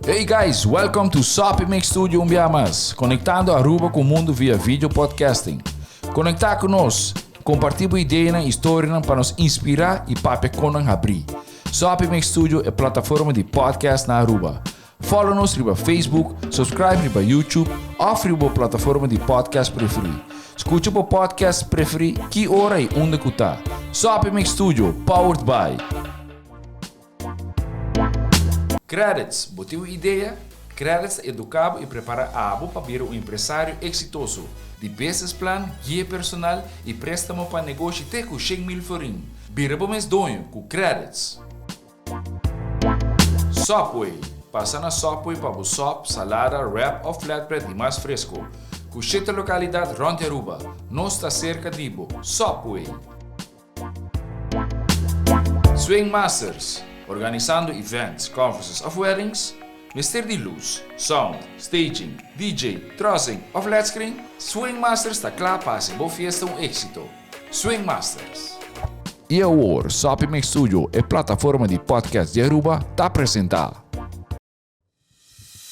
Hey guys, welcome to Soppy Mix Studio un bia mas, conectando Aruba cu mundo via video podcasting. Conecta cu nos, comparti bo ideanan y historianan pa nos inspira y papia con nan habri. Soppy Mix Studio e plataforma di podcast na Aruba. Follow nos riba Facebook, subscribe riba YouTube of riba bo plataforma di podcast preferi. Scucha bo podcast preferi ki ora y unda cu ta. Soppy Mix Studio, powered by. Credits, bo tin un idea? Credits ta educa bo y prepara abo pa bira un empresario exitoso. Di business plan, guia personal y prestamo pa negoshi te cu 100,000 florin. Bira bo mes doño cu Credits. Subway, pasa na Subway pa bo sop, salada, wrap of flatbread di mas fresco. Cu shete localidad rond di Aruba, nos ta cerca di bo. Subway! Swing Masters, organisando events, conferences of weddings? Mester di luz, sound, staging, DJ, trussing of led screen? Swing Masters ta cla pa haci bo fiesta un exito. Swing Masters. Y awor, Soppy Mix Studio, e plataforma di podcast di Aruba, ta presenta.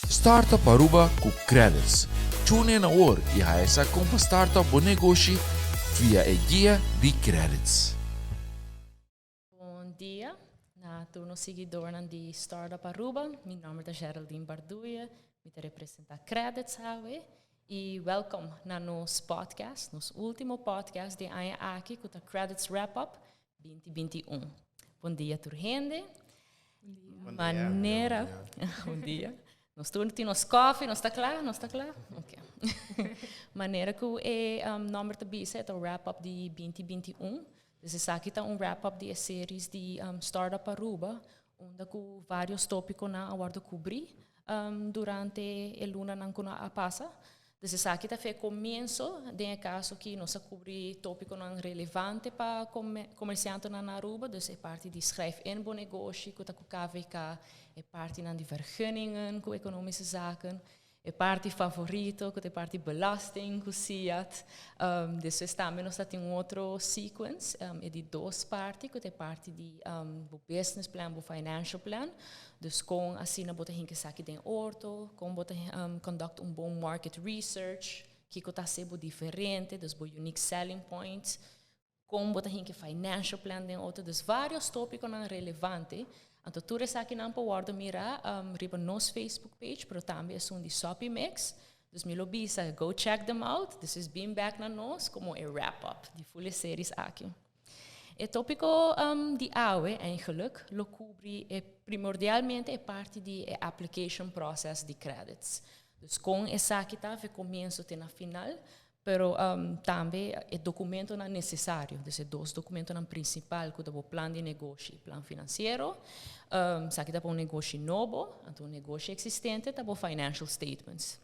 Startup Aruba cu Credits. Tune in awor y haya sa con pa startup bo negoshi via e guia di Credits. Bon dia na tur nos siguidornan di Startup Aruba. Mi nomber ta Geraldine Barduye. Mi ta representa Credits awe. Y welcome na nos podcast, nos ultimo podcast di aña aki, cu ta Credits Wrap Up 2021. Bon dia, tur hende. Bon dia. Manera. Bon dia. Nos tur tin nos koffie, nos ta cla? Nos ta cla? Ok. Manera cu e nomber ta bisa, e ta wrap up di 2021. Dus esaki ta un wrap up di e series di Startup Aruba, unda cu varios topiconan a wordo cubri durante e lunanan cu a pasa. Dus esaki ta fe comienso, den e caso cu nos a cubri topiconan relevante pa comerciantenan na Aruba, dus e parti di schrijf in bo negoshi, cu ta cu KVK, e partinan di vergunningen cu Economische Zaken, e parti favorito, cu ta e parti belasting cu SIAD. Despues tambe nos tin un otro sequence, e di dos parti, cu ta e parti di bo business plan, bo financial plan. Dus con asina bo ta hinca esaki den otro, con bo ta conduct un bon market research, kico ta haci bo diferente, dus bo unique selling points, con bo ta hinca financial plan den otro, dus varios topiconan relevante. Anto tur esakinan por wordo mira riba nos Facebook page, pero tambe esun di Soppy Mix. Dus mi lo bisa, go check them out. This is being back na nos como e wrap up di full series aki. E topico di awe eigenlijk lo cubri e primordialmente e parti di e application process di Credits. Dus con esaki ta fe comienso te na final, pero tambe e documentonan necesario, dus e dos documentonan principal cu ta bo plan di negoshi, plan financiero, esaki ta pa un negoshi nobo, anto un negoshi existente ta bo financial statements.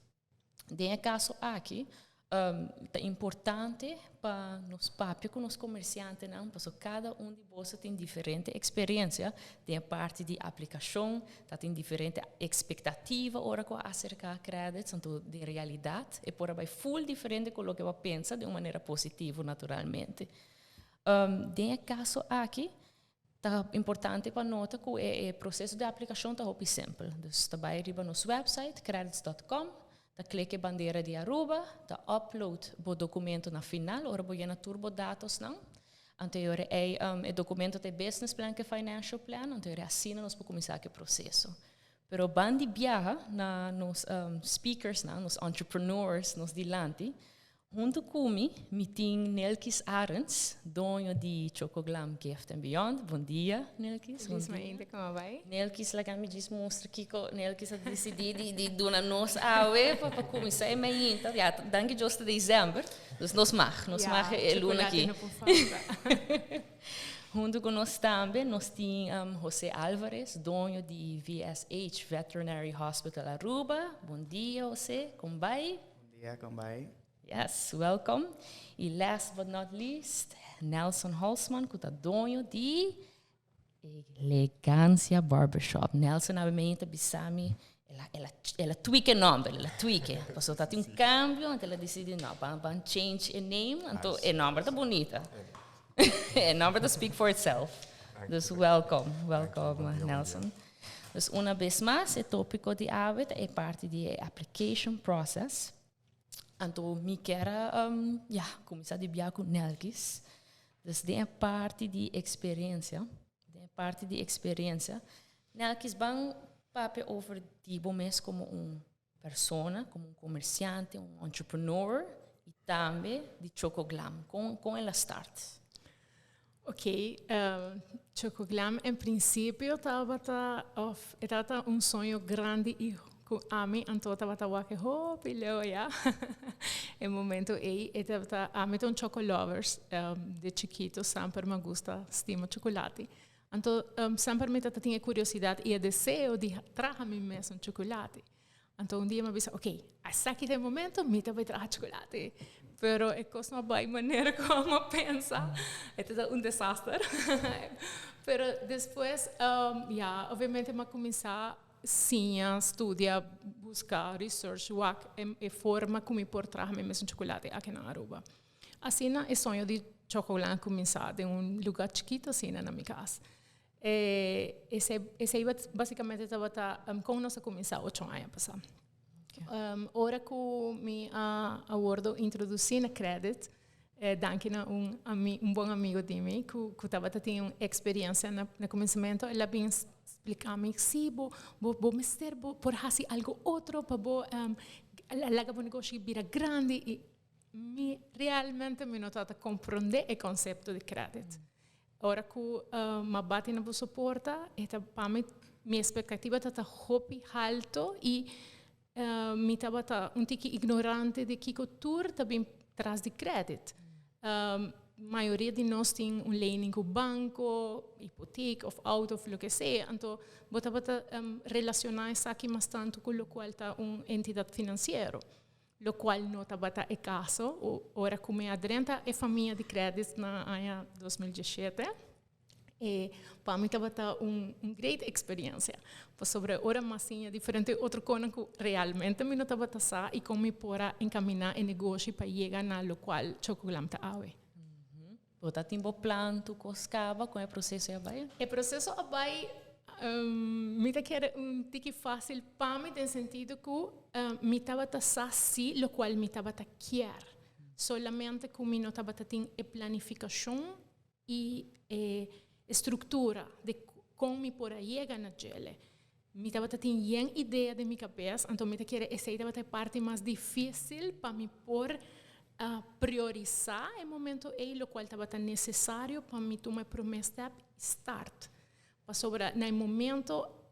Den e caso aki, ta importante pa nos papia cu nos comerciantenan, pasobra cada un di boso tin diferente experiencia den parti di aplicacion, ta tin diferente expectativa ora cu acerca Credits, anto den realidad e por bay full diferente cu loke bo pensa, di un manera positivo naturalmente. Den e caso aki, ta importante pa nota cu e proceso di aplicacion ta hopi simpel. Dus ta bay riba nos website credits.com, ta click e bandera di Aruba, ta upload bo documento na final, ora bo yena tur bo datosnan. Anto e e documento ta business plan cu financial plan, anto asina nos por cuminsa cu e proceso. Pero ban di biaha na nos speakers, na nos entrepreneurs, nos dilanti. Hunto cu mi, mi tin Nelkis Arends, doño di Choco Glam Gift and Beyond. Bon dia, Nelkis. Bon dia. Con ta bay? Nelkis, laga mi djis mustra kico Nelkis a dicidi di duna nos awe pa cuminsa e mainta. Ja, danki Dios ta december. Dus nos mag, nos mag e luna aki. No por falta. Hunto cu nos tambe, nos tin José Alvarez, doño di VSH Veterinary Hospital Aruba. Bon dia, José. Con ta bay? Bon dia, con ta bay? Yes, welcome. Y last but not least, Nelson Holzman, cu ta doño di Elegancia Barbershop. Nelson obviamente bisa mi, el a tweak e nomber, el a tweak. Pasobra tin un cambio, anto el a dicidi, no, ban change e name, anto e nomber ta bunita. E nomber ta speak for itself. Dus welcome, welcome, Nelson. Dus un bes mas, e topico di awe e parti di application process. Anto, mi kier ja, cuminsa di bia cu Nelkis. Dus den parti di experiencia, den parti di experiencia. Nelkis, ban papia over di bo mes como un persona, como un comerciante, un entrepreneur y tambe di Choco Glam. Con el a start? Ok, Choco Glam en principio tabata of tabata un soño grandi y cu ami anto tabata wak hopi leu ya. E momento ey tabata ami ta un choco lovers di chikito semper mi gusta stima chocolate. Anto semper mi tabatin curiosidad y e deseo di traha mi mes un chocolate. Anto un dia mi a bisa, ok, esaki ta e momento, mi ta bay traha chocolate. Pero e cos no a bay manera cu mi a pensa. E un desaster. Pero despues, ja, obviamente mi a cuminsa siña, studia, busca, research, wak e forma cu mi por traha mi mes chocolate aki na Aruba. Asina, e soño di Choco Glam a cuminsa den un lugar chikito asina na mi cas. Esey basicamente tabata con nos a cuminsa 8 aña pasa. Ora cu mi a wordo introduci na credit, danki na un bon amigo di mi, cu tabata tin un experiencia na cuminsamento, el a bin splica mi, si, bo mester bo por haci algo otro pa bo laga bo negoshi bira grandi y mi realmente mi no tabata comprende e concepto di credit. Ora cu m'a bati na boso porta, eta pa mi, mi expectativa tabata hopi halto y mi tabata un tiki ignorante di kico tur ta bin tras di credit. Mayoria di nos tin un lening cu banco, hipoteca of auto of loke sea, anto bo tabata relaciona esaki mas tanto cu locual ta un entidad financiero. Locual no tabata e caso. Ora cu mi a drenta e famia di credit na aña 2017, e pa mi tabata un great experiencia. Pasobra ora m'a siña diferente otro cosnan cu realmente mi no tabata sa y con mi por a encamina e negoshi pa yega na locual Choco Glam ta awe. Bo tabatin bo plan tur cos caba con e proceso a bay? E proceso a bay, mi ta kere un tiki facil pa mi den sentido cu mi tabata sa si locual mi tabata kier. Solamente cu mi no tabata tin e planificacion y e structura di con mi por a yega na djele. Mi tabata tin yen idea den mi cabes, anto mi ta kere esey tabata e parti mas dificil pa mi por priorisa e momento ey, locual tabata necesario pa mi tuma e prome step start. Pasobra na e momento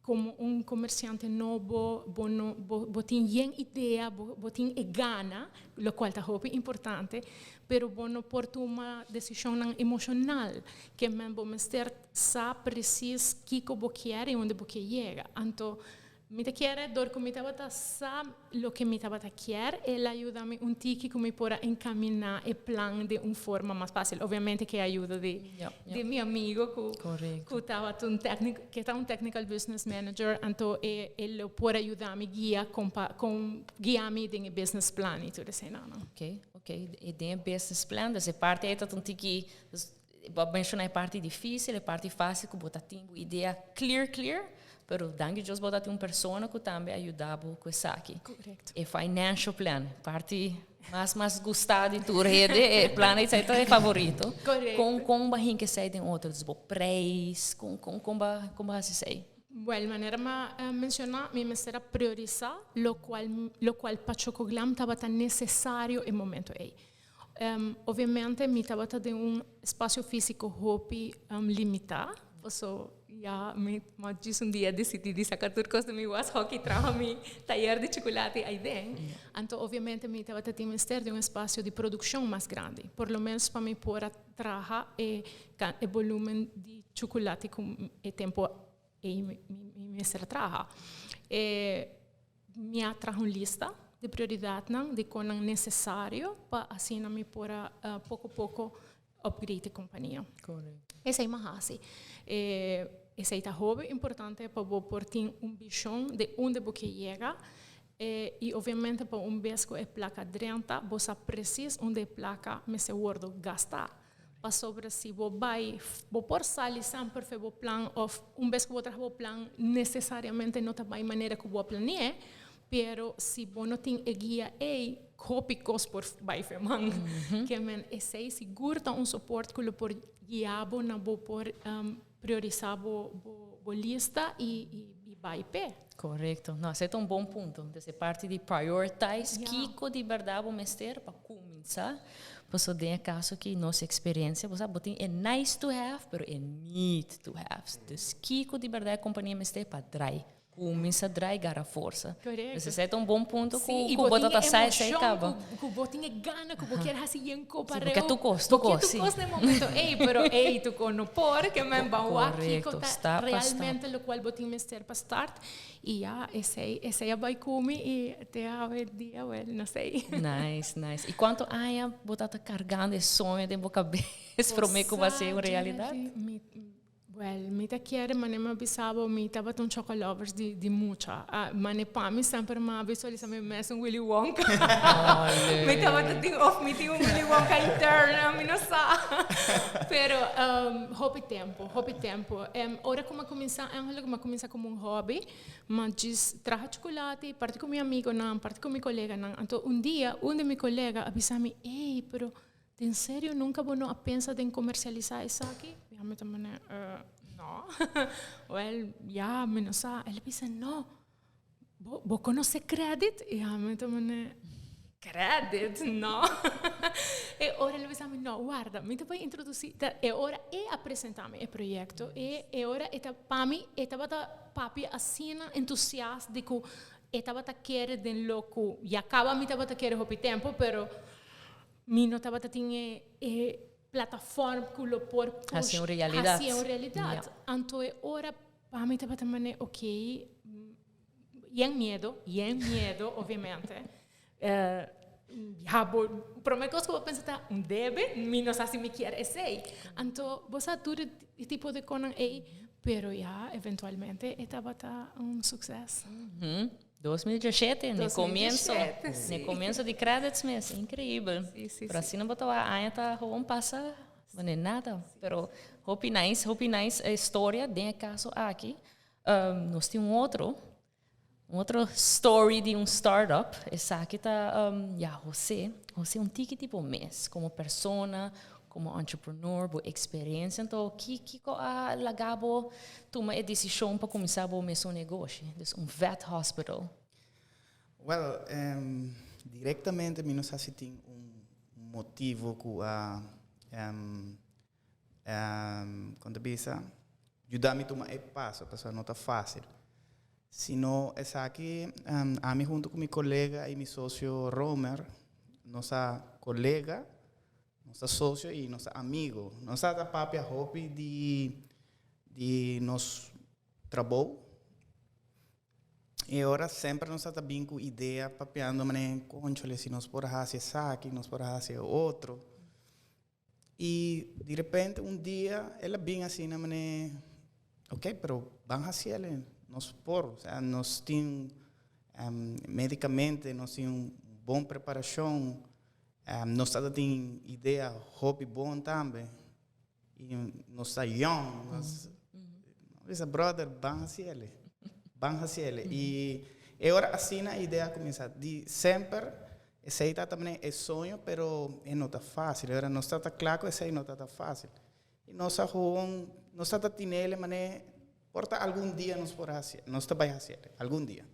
como un comerciante nobo, bo, no, bo tin yen idea, bo tin e gana, locual ta hopi importante, pero bo no por tuma decision emocional, kiermen bo mester sa precies kico bo kier y unda bo kier yega. Anto, mi ta kere dor cu mi tabata sa loke mi tabata kier, el a yuda mi un tiki cu mi por a encamina e plan di un forma mas facil. Obviamente cu ayuda di mi amigo cu tabata un tecnico, cu ta un technical business manager, anto el por a yuda mi guia con guia mi den business plan y tur esey, no. Ok. Y den business plan, dus e parti ey ta un tiki, dus bo a menciona e parti dificil, e parti facil cu bo tin idea clear clear, pero danki Dios bo tin un persona cu tambe a yuda bo cu esaki. Correcto. E financial plan, parti mas gusta di tur hende, e plan ey ta e favorito. Correcto. Con bo a hinca esey den otro, dus bo prijs, con bo a haci esey? Well, manera m'a menciona, mi mester a priorisa locual pa Choco Glam tabata necesario e momento ey. Obviamente, mi tabata den un espacio fisico hopi limita, so ja, mi m'a djis un dia dicidi di saca tur cos di mi washok y traha mi tayer di chocolate ey den. Anto, obviamente, mi tabata tin mester di un espacio di produccion mas grandi, por lo menos pa mi por a traha e volumen di chocolate cu e tempo ey mi mester traha. Mi a traha un lista di prioridad di con necesario pa asina mi por a poco poco upgrade e compania. Esey m'a haci. Esey ta hopi importante pa bo por tin un vision di unda bo kier yega y obviamente pa un bes cu e placa drenta, bo sa precies unda e placa mester wordo gasta. Pasobra si bo bai, bo por sali semper fe bo plan of un bes ku bo traha bo plan nesesariamente no ta bai manera ku bo a plane'é, pero si bo no tin e guia ei, hopi kos por bai fe man. Ke men esei sigur ta un soport ku lo por guia bo na bo por priorisá bo bo lista i i bai p'e. Korekto. No, esei ta un bon punto. Entonces e parti di prioritize kiko di bèrdat bo mester pa kuminsá. Pasobra den e kaso aki nos eksperensia, bo sa, bo tin e nice to have, pero e need to have. Dus kiko di bèrdat e kompania mester pa drai. Kuminsá drai gara forsa. Korekto. Dus esei ta un bon punto ku Sí, i ku bo bo tin ta e ta sa esei emoshon kaba. ku ku bo tin e gana ku bo kier hasi yen ko Sí, bo pareu. ke tur kos, tur Bo ke kos, tur sí. kos na e momento ei, pero ei tur kos no por, ke men ban wak kiko Korekto, ta stap pa stap. realmente lokual bo tin mester pa start. I ya, esei esei a bai ku mi i te awe dia, wel, no sei. Nice, nice. I kuantu aña bo ta ta kargando e soño den bo kabes promé ku bo a hasié un Bo sa, realidat? Genevieve, mi Well, mi ta kere mane mi a bisa bo mi tabata un chocolovers di di mucha. Mane pa mi semper mi a visualisa mi mes un Willy Wonka. Mi tabata tin of mi tin un Willy Wonka interno, mi no sa. Pero hopi tempo, hopi tempo. Ora ku mi a kuminsá eigenlijk mi a kuminsá komo un hobby. Mi a djis traha chocolate, parti ku mi amigonan, parti ku mi koleganan. Anto un dia un di mi kolega a bisa mi, ey, pero Den serio nunca bo no a pensa den comercialisa esaki? Ya mi ta mane, uh, no. Well, ya, mi no sa. El a bisa, no. Bo, bo conoce credit? Ya mi ta mane, credit? No. E ora el a bisa mi, no, warda, mi ta bai introduci. Ta, e ora e a presenta mi e proyecto, e, e ora e ta, pa mi, e tabata papia asina entusiast di cu e tabata kere den lo cu ya caba mi tabata kere hopi tempo, pero Mi no tabata tin e e plataform ku lo por push Hasi un realidat. hasi un realidat. Ja. Anto e ora pa mi tabata mane ok, yen miedo, yen miedo obviamente. Ya bo prome kos ku bo pensa ta un debe, mi no sa si mi kier esei. Anto bo sa tur e tipo de konan ei, pero ya eventualmente e tabata un sukses. 2017, ne comienzo, 2017, ne comienzo di credits mes, increíbel. Sí, sí, Pero sí. asina bo ta wak aña ta gewoon pasa, bueno, nada. Pero hopi nice, hopi nice e historia den e caso aki. Nos tin un otro, un otro story di un startup. Esaki ta, ya, José. José un tiki tipo mes, como persona, Como entrepreneur, bo experiencia anto ki kiko a laga bo tuma e decision pa cuminsa bo mesun negoshi, dus un vet hospital? Well, directamente mi no sa si tin un motivo cu a, con ta bisa, yuda mi tuma e paso, pasobra no ta facil. Sino esaki, ami hunto cu mi colega y mi socio Romer, nos a colega, Nos ta socio y nos ta amigo. Nos ta ta papia hopi di di nos trabou. Y ora semper nos ta ta bin cu idea papiando manera conchole si nos por haci esaki, nos por haci e otro. Y di repente un dia el a bin asina manera ok pero ban haciele, nos por, osea nos tin medicamente nos tin un bon preparacion. Nos tabata tin idea hopi bon tambe y nos ta young, nos bisa brother ban haciele, ban haciele. Y e ora asina e idea a cuminsa, di semper esey tabata mane e soño pero e no ta facil, e ora nos tabata cla cu esey no tabata facil y nos a gewoon, nos tabata tinele mane Por ta algun dia nos por haci, nos ta bay haci algun dia.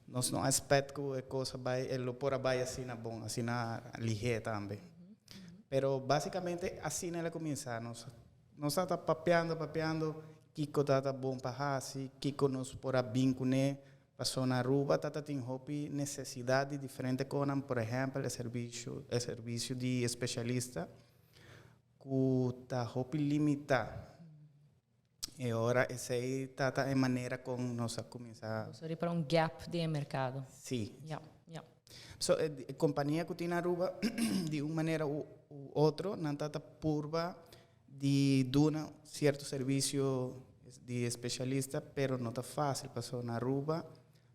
Nos no a expect cu e cos a bay, e lo por a bay asina bon, asina lihe tambe. Pero basicamente asina el a cuminsa, nos nos tabata papiando, papiando kico tabata bon pa haci, kico nos por a bin cune, pasobra na Aruba tabata tin hopi necesidad di diferente conan, por ehempel e servicio, e servicio di especialista cu ta hopi limita. E ora esei ta ta e manera kon nos a kuminsá. Nos a ripara un gap den e merkado. Sí. Ja, ja. So e kompania ku tin na Aruba di un manera u otro nan ta ta purba di duna sierto servisio di espesialista pero no ta fásil pasobra na Aruba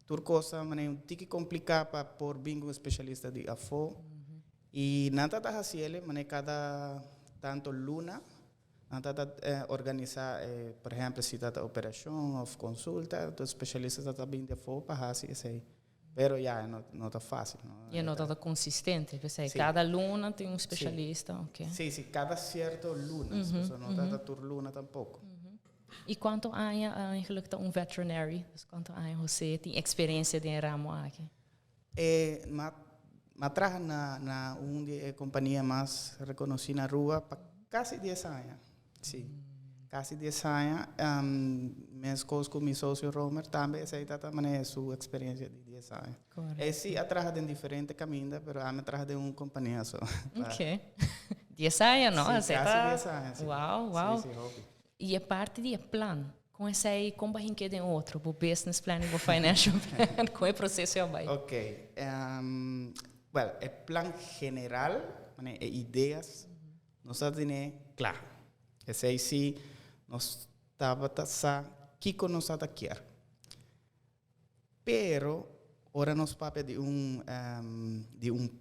tur kos ta manera un tiki kompliká pa por bin ku un espesialista di afó i nan ta ta hasiel manera kada. tanto luna, nan ta organisa, por ehempel, si ta operacion of consulta, anto specialista ta bin di afo pa haci esey. Pero ya, no, no ta facil. No? E no ta consistente, pesey cada luna tin un specialista, ok. Si, cada cierto luna, no ta tur luna tampoco. Y cuanto aña eigenlijk ta un veterinary? Dus cuanto aña José tin experiencia den ramo aki? M'a traha na un di e compania mas reconoci na Aruba pa casi 10 aña. Si, casi 10 aña. Mescos cu mi socio Romer tambe, esey ta maneha su experiencia di 10 aña. E si a traha den diferente caminda, pero ami a traha den un compania so. Ok. 10 aña, no? Si, casi 10 aña. Si. Wow. Si, hopi. Y e parti di plan, con esey, con bo a hinca den otro, bo business plan y bo financial plan, con e proceso a bay? Ok. Well, e plan general, e ideas, nos a tene cla. Esey si, nos tabata sa kico nos ta kier. Pero, ora nos papia di un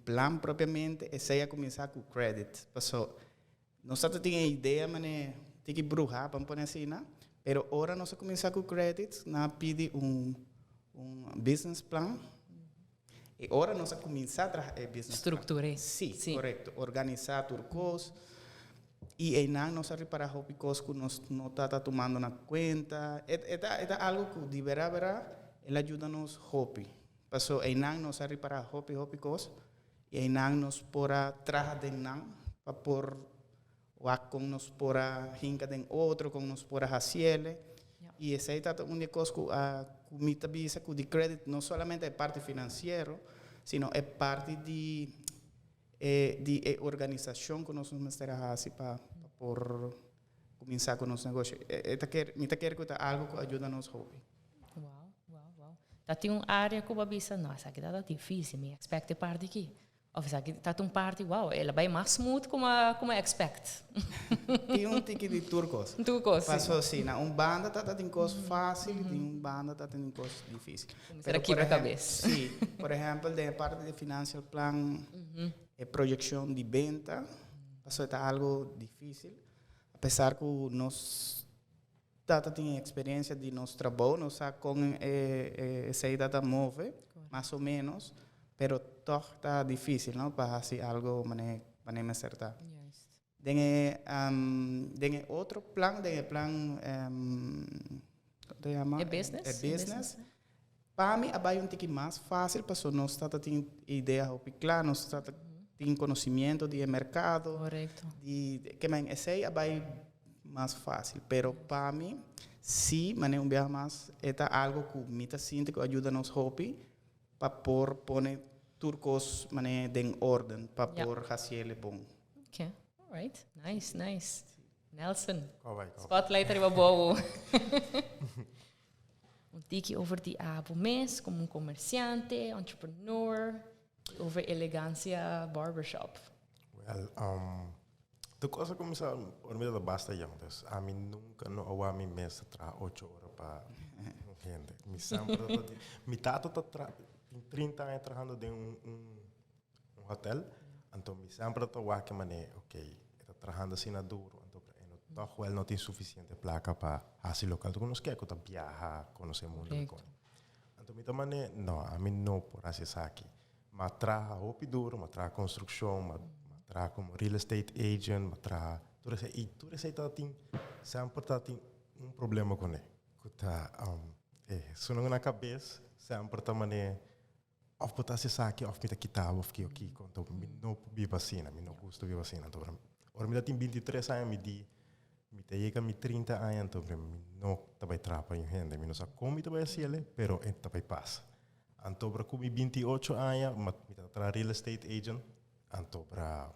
plan propiamente, esey a cuminsa cu credit. Paso, nos tin idea, mane, tin cu bruha, ban pone asina, no? Pero ora nos a cuminsa cu credit, nan a pidi un business plan. Y ora nos a cuminsa traha e business Structura. Plan. Si, corecto. Organisa tur cos. Y eynan nos a ripara hopi cos cu nos no ta tumando na cuenta. E ta algo cu di berdad, berdad, el a yuda nos hopi. Paso eynan nos a ripara hopi, hopi cos. Y eynan nos por a traha den nan pa por wak con nos por a hinca den otro, con nos por a haciele. Y esey ta un di e cos cu mi ta bisa cu di credit no solamente e parti financiero, sino e parti di organisacion cu nos mester haci pa por cuminsa cu nos negoshi. Mi ta kere cu ta algo cu a yuda nos hopi. Wow. Ta tin un area cu bo a bisa, no, esaki ta dificil, mi expect e parti aki. Of esaki ta un parti, wow, el a bay mas smooth cu mi expect. Tin un tiki di tur cos. Tur cos. Paso si, na un banda ta tin cos facil, tin un banda ta tin cos dificil. Será por quebra ehempel, cabes. Si, por ehempel, di parti di financial plan, e proyeccion di venta, paso ta algo dificil. Apesar cu nos tata tin experiencia di nos trabou, nos sa con esey ta move, mas o menos, pero toch ta dificil, no? Pa haci algo mane mester ta. Den e otro plan, den e plan, con ta yama? E business? E business. Pa mi, a bay un tiki mas facil, paso nos tata tin idea hopi cla, nos tata tin conocimento di mercado, di kiermen esey a bay mas facil, pero pa mi, si, mane un biaha mas, ta algo cu mi ta sinti cu a yuda nos hopi, pa por pone tur cos mane den orden, pa por haciele bon. Ok, alright. Nice, nice. Nelson, Qual vai? Qual vai? Spotlight riba bo. Un tiki over di abo mes, como un comerciante, entrepreneur, over Elegancia Barbershop. Well, tur cos a cuminsa, ora mi ta basta young, dus ami nunca no a wak mi mes traha 8 ora pa hende. Mi semper mi tata ta tin 30 aña trahando den un hotel, anto mi semper ta wak mane, ok, ta trahando asina duro, anto e no toch wel no tin suficiente placa pa haci loke cu nos kier, cu ta viaha, conoce mundo. Anto mi ta mane, no, ami no por haci esaki. M'a traha hopi duro, m'a traha construccion, m'a traha como real estate agent, m'a traha tur esey y tur esey ta tin semper ta tin un problema cu ne. Cu ta suena na cabes, semper ta mane of bo ta haci esaki of mi ta kita of ki of ki. Anto mi no por biba asina, mi no gusta biba asina. Anto ora mi tin 23 aña, mi di mi ta yega mi 30 aña, anto mi no ta bay traha pa hende. Mi no sa con mi ta bay haciele, pero e ta bay pasa. Anto bra cu mi 28 aña, mi ta traha real estate agent. Anto bra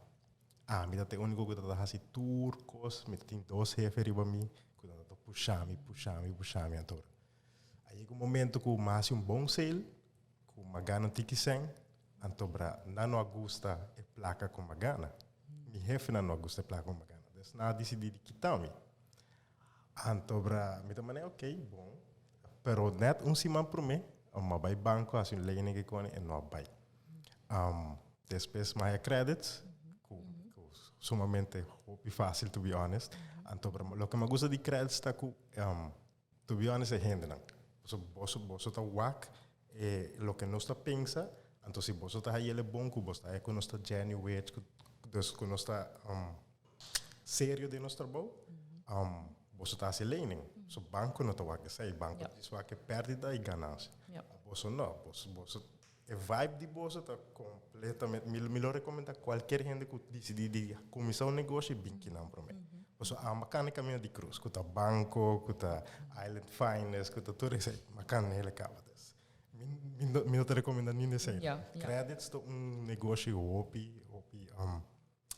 ah, mi ta e unico cu ta haci tur cos, mi tin dos hefe riba mi, cu ta pusha mi, pusha mi, pusha mi, anto. Ey yega un momento cu m'a haci un bon sale, cu m'a gana un tiki sen, anto bra nan no a gusta e placa cu m'a gana. Mi hefe nan no a gusta e placa cu m'a gana. Dus nan a dicidi di kita mi. Anto bra, mi ta mane, ok, bon. Pero net un siman prome, m'a bay banco, haci un lening cu e no a bay. Despues m'a haya credits, cu. sumamente hopi fácil, to be honest. Anto, pero loke mi gusta di Qredits ta ku, to be honest, e hendenan. So, boso, boso ta wak loke nos ta pensa, anto si boso ta hayele bon ku boso ta haya ku nos ta genuine, ku, dus ku nos ta serio den nos trabou, boso ta hasi lening. So banko no ta wak esei, banko djis wak e pèrdida i ganansha. Boso no, boso, boso E vibe di boso ta completamente, mi, mi lo recomenda cualkier hende cu dicidi di cuminsa un negoshi, bin kinan prome. Pasobra amba cana e camino di cruz, cu ta banco, cu ta Island Finest, cu ta tur esey, ma cana hel e caba. Dus, mi, mi no, mi no ta recomenda ni esey. Qredits ta un negoshi hopi, hopi,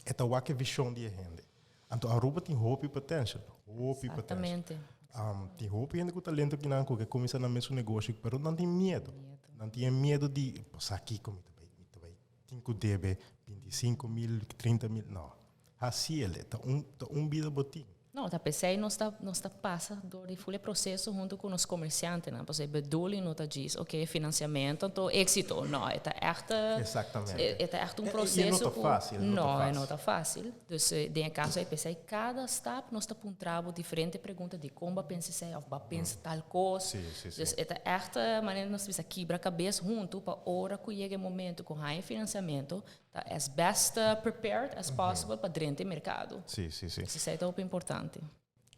e ta wak e vision di e hende. Anto Aruba tin hopi potential, hopi potential. Exactamente. Tin hopi hende cu talento kinan cu ke cuminsa nan mesun negoshi, pero nan tin miedo. Nan tin e miedo di, bo sa kico mi ta bay, mi ta bay tin cu debe 25 mil, 30 mil, no. Haci el, ta un, ta un bida bo tin. No, ta p'esei nos ta nos ta pasa dor di ful e proseso huntu ku nos komersiantenan, pasobra e bedoeling no ta djis oke finansiamentu anto éksito, no, e ta ègt Exactamente. e ta ègt un E no proseso ta ku fácil, e no ta no, e fácil. no ta fácil. Dus den e kaso ei p'esei kada stap nos ta puntra bo diferente pregunta dikon bo a pensa esei òf bo a pensa tal kos. Sí, sí, sí. Dus e ta ègt manera nos ta bisa kibra kabes huntu pa ora ku yega e momento ku haña finansiamentu Ta as best prepared as possible pa drenta e mercado. Sí, sí, sí. Dus esei ta hopi importante.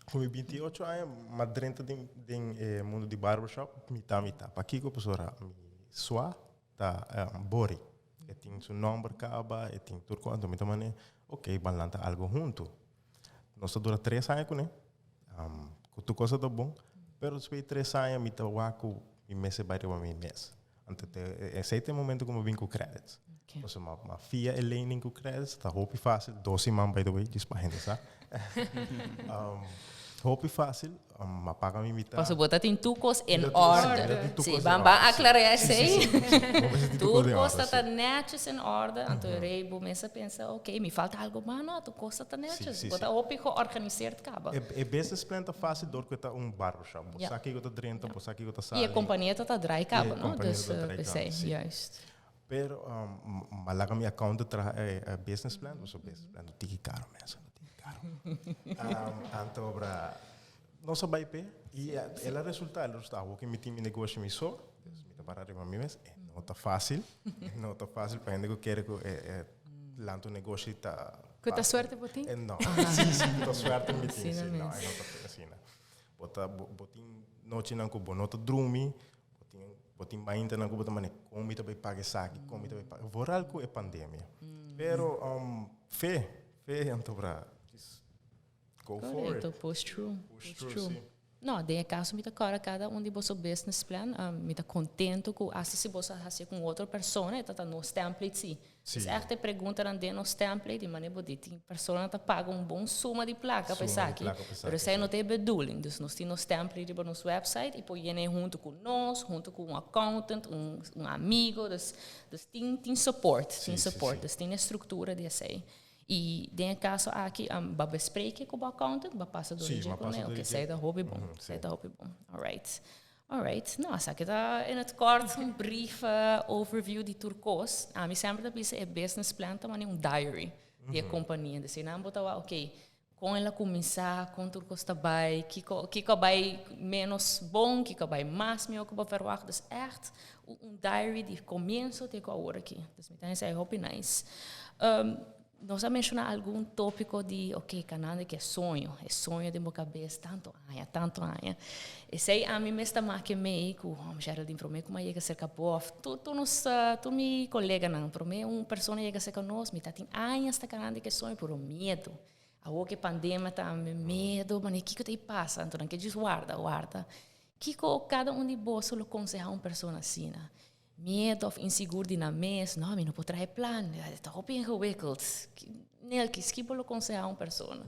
Ku mi 28 aña m'a drenta den den e mundo di barbershop mitá mitá. Pakiko? Pasobra mi sua ta Bori. E tin su nomber kaba, e tin tur kos. Anto mi ta manera, ok, ban lanta algo huntu. Nos ta dura tres aña kuné. Ku tur kos a ta bon, pero despues di tres aña mi ta wak ku mi mester bai riba mi mes. Anto te esei ta e momento ku mi bin ku Qredits. Pasobra mi a fia e lening ku Qredits, ta hopi fásil, dos siman by the way, djis pa hende sa. Hopi fásil, mi a paga mi mitá. Pasobra bo ta tin tur kos en Mi orde. ta tin tur Sí, kos en ban ban orde, sí. aklará Sí, sí, esei. sí, sí. Bo mester tin tur Tur kos den kos orde, ta ta sí. nètjes en orde, anto e rei bo mester pensa, ok, mi falta algu mas, no, tur kos ta ta Sí, nètjes. sí, Bo sí. ta hopi georganiseerd kaba. E e business plan ta fásil dor ku e ta un barbershop. Bo Ja. sa kiko ta drenta, bo sa kiko ta I sali. e kompania ta ta draai I e kaba, no? kompania Dus ta draai kaba, p'esei, sí. juist. Pero m'a laga mi accountant traha e business plan, pasobra business plan no tiki caro mensen, no tiki caro. Anto obra nos a bai p'e y el a resulta, el a resulta. Awor cu mi tin mi negoshi mi so, dus mi ta para riba mi mes, e no ta facil, e no ta facil pa hende cu kere cu e lanta un negoshi ta Cu ta facil. suerte bo tin? E no, si, si, cu ta suerte mi tin, Asina si, no, mes. e no ta asina. Bo ta, bo tin nochinan cu bo no ta drumi, Bo tin, bo tin maintanan ku bo ta mane, kon mi ta bai paga esaki, kon mi ta bai paga. Vooral ku e pandemia. Pero um, fe, fe anto bra, just go for it. Correcto, push through. Push through, si. No, den e caso mi ta cora cada un di boso business plan. Mi ta contento cu hasta si boso a haci cu un otro persona, e ta ta nos template si. Sí. Dus echt e preguntanan den nos template, di manera bo di tin personanan ta paga un bon suma di placa pa Suma di esaki, placa pa esaki, pero esei sí. no ta e bedoeling. Dus nos tin nos template riba nos website y por yena hunto cu nos, hunto cu un accountant, un un amigo, dus dus tin tin support, tin Sí, sí, support. sí. Dus tin e structura di esei. Y den e caso aki, ba bespreken cu bo accountant, ba pasa door Sí, di dje ba cu pasa ne? door di Oké, dje. esei ta hopi bon, Mhm, esei sí. ta hopi bon. Alright. Alright, no, esaki ta in het kort un brief overview di tur kos. Ami semper ta bisa e business plan ta manera un diary di e kompania. Dus einan bo ta wak, ok, kon el a kuminsá, kon tur kos ta bai, kiko kiko a bai ménos bon, kiko a bai mas mihó ku bo verwagt. Dus ègt un diary di komienso te ku awor aki. Dus mi ta hesei hopi nice. Nos a menshoná algun tópiko di, oke, kanando ku e soño, e soño den bo kabes tantu aña, tantu aña. Esei ami mes ta make mei ku Home Geraldine promé ku mi a yega serka bo òf tur tur nos tur mi koleganan promé un persona yega serka nos mi ta tin añas ta kanando ku e soño pero miedu. Awor ku e pandemia tambe miedu, manera kiko ta pasa? Anto nan ke djis warda, warda. Kiko kada un di boso lo konsehá un persona asina? Miedo of insigur di nan mes, no, mi no por traha e plan, e ta hopi ingewikkeld. Nelkis, ki bo lo konsehá un persona?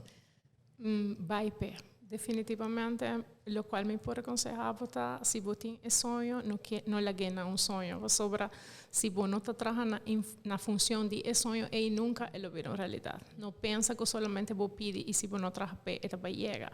Bai p'e. Definitivamente, lokual mi por konsehá bo ta, si bo tin e soño, no ke no lag'é na un soño, pasobra si bo no ta traha na na funcion di e soño ei nunka e lo bira un realidat. No pensa ku solamente bo pidi i si bo no traha p'e e ta bai yega.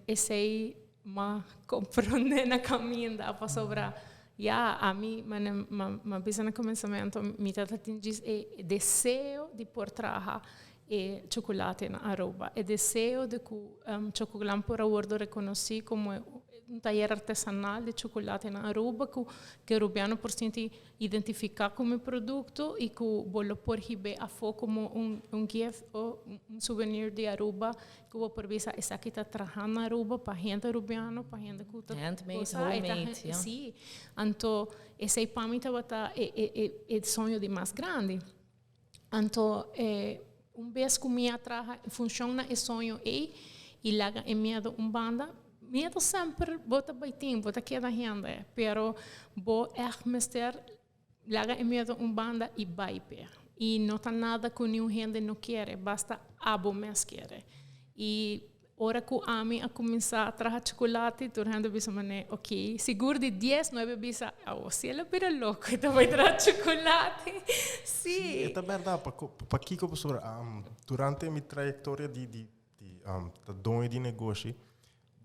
Esei M'a comprende na caminda pasobra ya ami mane m'a bisa na comenzamento mi tata tin djis e deseo di por traha. e chocolate na Aruba. E deseo di cu Chocoglam por a wordo reconoci como un tayer artesanal di chocolate na Aruba cu cu Arubiano por sinti identifica cu mi producto y cu bo lo por hibe afo como un gift o un souvenir di Aruba cu bo por bisa esaki ta traha na Aruba pa hende Arubiano, pa hende cu ta Handmade, goza, e ta homemade, ja. Si. Anto esey pa mi tabata e soño di mas grandi. Anto un bes cu mi a traha en funcion na e soño ey y laga e miedo un banda, miedo semper bo ta bay tin, bo ta keda hende, pero bo echt mester laga e miedo un banda y bay p'e. Y no ta nada cu niun hende no kere, basta abo mes kere. Y Ora ku ami a kuminsá traha chukulati, tur hende a bisa manera, ok, sigur di dies, nuebe a bisa, awo si el a bira loko, e ta bai traha chukulati. Sí, Sí. e ta bèrdat. Pakiko? Pasobra durante mi trayektoria di di di ta doño di negoshi,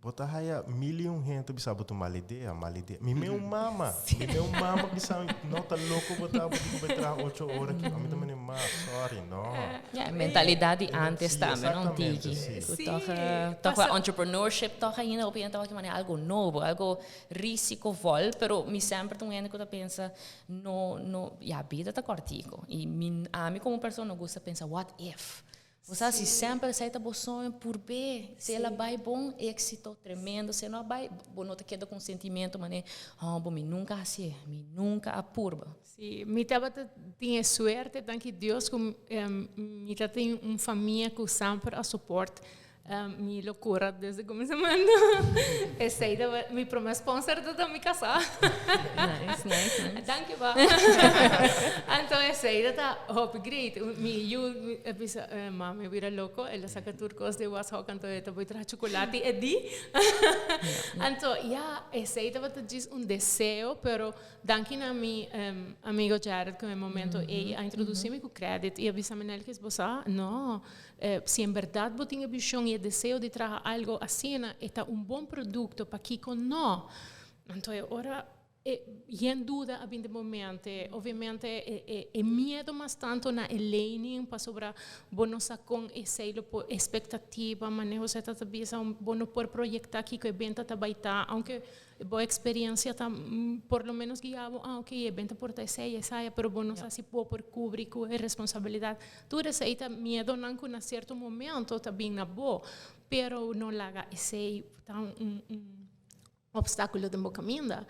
bo ta haya mil i un hende ta bisa bo ta un mal idea, mal idea. Mi meu mama, mi meu mama bisa mi, no ta loko bo ta, bo tin ku bai traha ocho ora aki. Ami ta manera, ma, sorry, no. Ja, e mentalidad di antes Sí, tambe, no? exactamente, Tiki. sí. Ku Sí, toch, toch pasa- entrepreneurship toch ainda hopi hende ta manera algo nobo, algo risicovol, pero mi semper ta un hende ku ta pensa, no, no, ja, bida ta kortico. I mi, ami como persona no gusta pensa what if. Bo sa, si semper esei ta bo soño, purb'é. Si el a bai bon, éxito tremendo. Si el no a bai, bo no ta keda ku un sentimento manera, oh, bo mi nunca a hasié, mi nunca a purba. Sí, mi tabata tin e suerte, danki Dios, ku mi ta tin un famia ku semper a support mi locura desde kuminsamentu. Esei tabata mi prome sponsor ta mi kasá. Nice, nice, nice. Danki pa. Anto esei ta hopi great. Mi yu a bisa, mami a bira loko, el a saka tur kos di washok anto e ta bai traha chocolate e di. Anto ya, esei tabata djis un deseo, pero Danki na mi amigo Jared ku e momento ei a introdusi mi ku credit i a bisa mi Nelkis bo sa no si en berdad bo tin e vision i e deseo di traha algo asina e ta un bon producto pakiko no? Anto e ora e yen duda a bin den bo mente obviamente e miedo mas tanto na e lening pasobra bo no sa kon esei lo por expectativa maneho esei ta ta bisa bo no por proyecta kiko e benta ta bai ta aunke Bo experiencia ta por lo menos guia bo, ah ok, e benta por ta esei, esaya, pero bo no sa si bo por cubri cu e responsabilidad. Tur esei ta miedonan cu na cierto momento ta bin na bo, pero no laga esei ta un un obstaculo den bo caminda.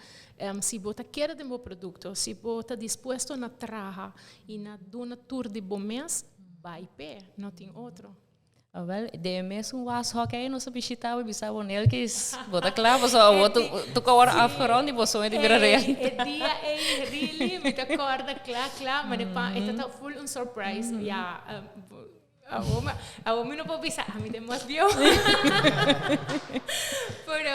Si bo ta kere den bo producto, si bo ta dispuesto na traha y na duna tur di bo mes, bai p'e, no tin otro. Awel, den e mesun washok ei nos a bishita bo i bisa bo, Nelkis, bo ta kla? Pasobra awor tu tu kòwòr afgerond i bo soño di bira realidat. E dia ei really mi ta kòrda kla kla, ma pa e ta ta full un surprise. Ya, awor mi awor mi no por bisa ami ta e mas bieu. Pero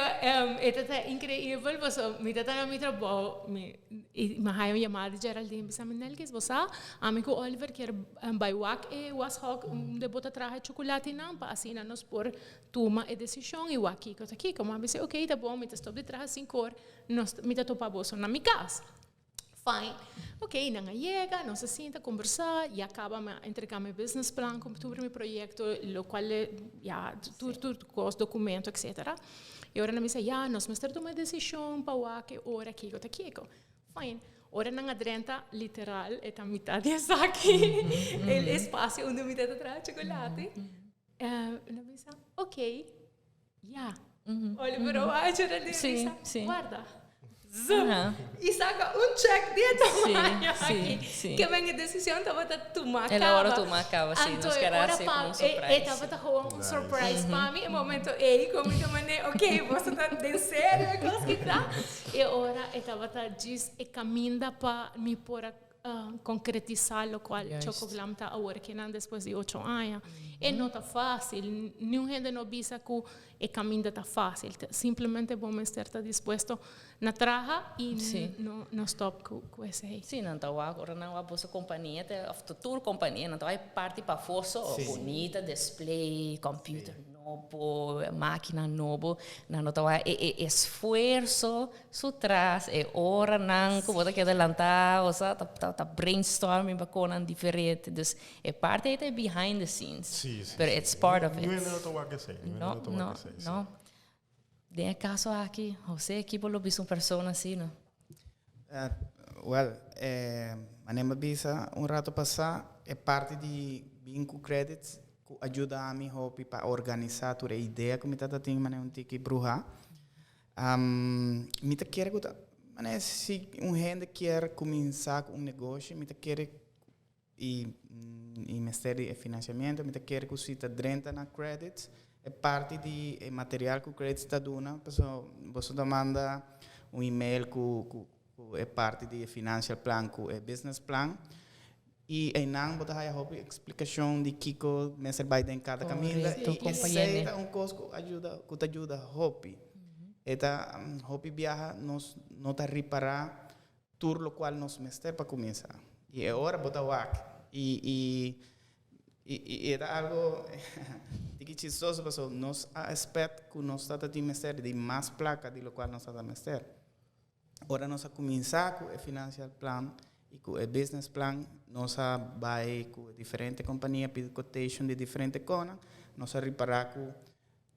e ta ta increibel pasobra mi ta ta na mi trabou, mi i mi a haya un yamada di Geraldine bisa mi, Nelkis, bo sa ami ku Oliver kier Bai wak e washok unda bo ta traha e chocolatinan pa asina nos por tuma e decision y wak kico ta kico. Mi a bisa ok ta bon mi ta stop di traha sinkor nos mi ta topa boso na mi cas. Fine. Ok nan a yega nos a sinta conversa ya caba mi a entrega mi business plan cu tur mi proyecto locual ya tur tur cos documento etcetera. Y ora nan a bisa ya nos mester tuma e decision pa wak e ora kico ta kico. Fine. Ora nan a drenta, literal, e ta mitad di esaki, el espacio unda mi ta traha chocolate. Nan a bisa, ok, ya. Oliver a wak Geraldine a bisa, warda. Zoom. I saka un check di e tamaño aki. Ke men e decision tabata tuma El a ora tuma caba, si. Nos kere hasi como un surprise. E tabata gewoon un surprise pa mi e momento ei, ku mi ta mane, ok, boso ta den serio e kos ki ta. E ora e tabata djis e caminda pa mi por a concretisa locual Chocoglam ta awor kinan despues di ocho aña. E no ta facil, niun hende no bisa cu e caminda ta facil, simplemente bo mester ta dispuesto na traha y no stop cu esey. Si, nan ta wak, ora nan wak boso compania te, of tur compania, nan ta wak e parti pafó so, bunita, display, computer. Nobo, mákina nobo, nan no ta wak e e esfuerso su tras, e oranan ku bo ta keda lantá, osea ta ta ta brainstorming pa konan diferente. Dus e parti ei ta e behind the scenes. Sí, sí, Pero sí. it's part of it. Niun hende no ta wak esei, niun hende No, no ta wak no, esei, sí. no. Den e kaso aki, José, ki bo lo bisa un persona asina? Well, manera mi a bisa un rato pasá, e parti di bin ku credits ku a yuda mi hopi pa organisá tur e idea ku mi tabata tin manera un tiki bruhá. Mi ta kere ku ta, manera si un hende kier kuminsá ku un negoshi, mi ta kere i i mester di e finansiamentu, mi ta kere ku si ta drenta na credits, e parti di e material ku credits ta duna, pasobra boso ta manda un email ku ku ku e parti di e financial plan ku e business plan, i einan bo ta haya hopi eksplikashon di kiko mester bai den kada kaminda, Korekto, i esei ta un kos ku a yuda ku ta yuda hopi. E ta hopi biaha nos no ta ripará tur lokual nos mester pa kuminsá. I e ora bo ta wak i i i e ta algo tiki chistoso pasobra nos a expect ku nos ta tin mester di mas plaka di lokual nos ta mester. Ora nos a kuminsá ku e financial plan i ku e business plan nos a bai ku e diferente kompania pidi quotation di diferente kona nos a ripará ku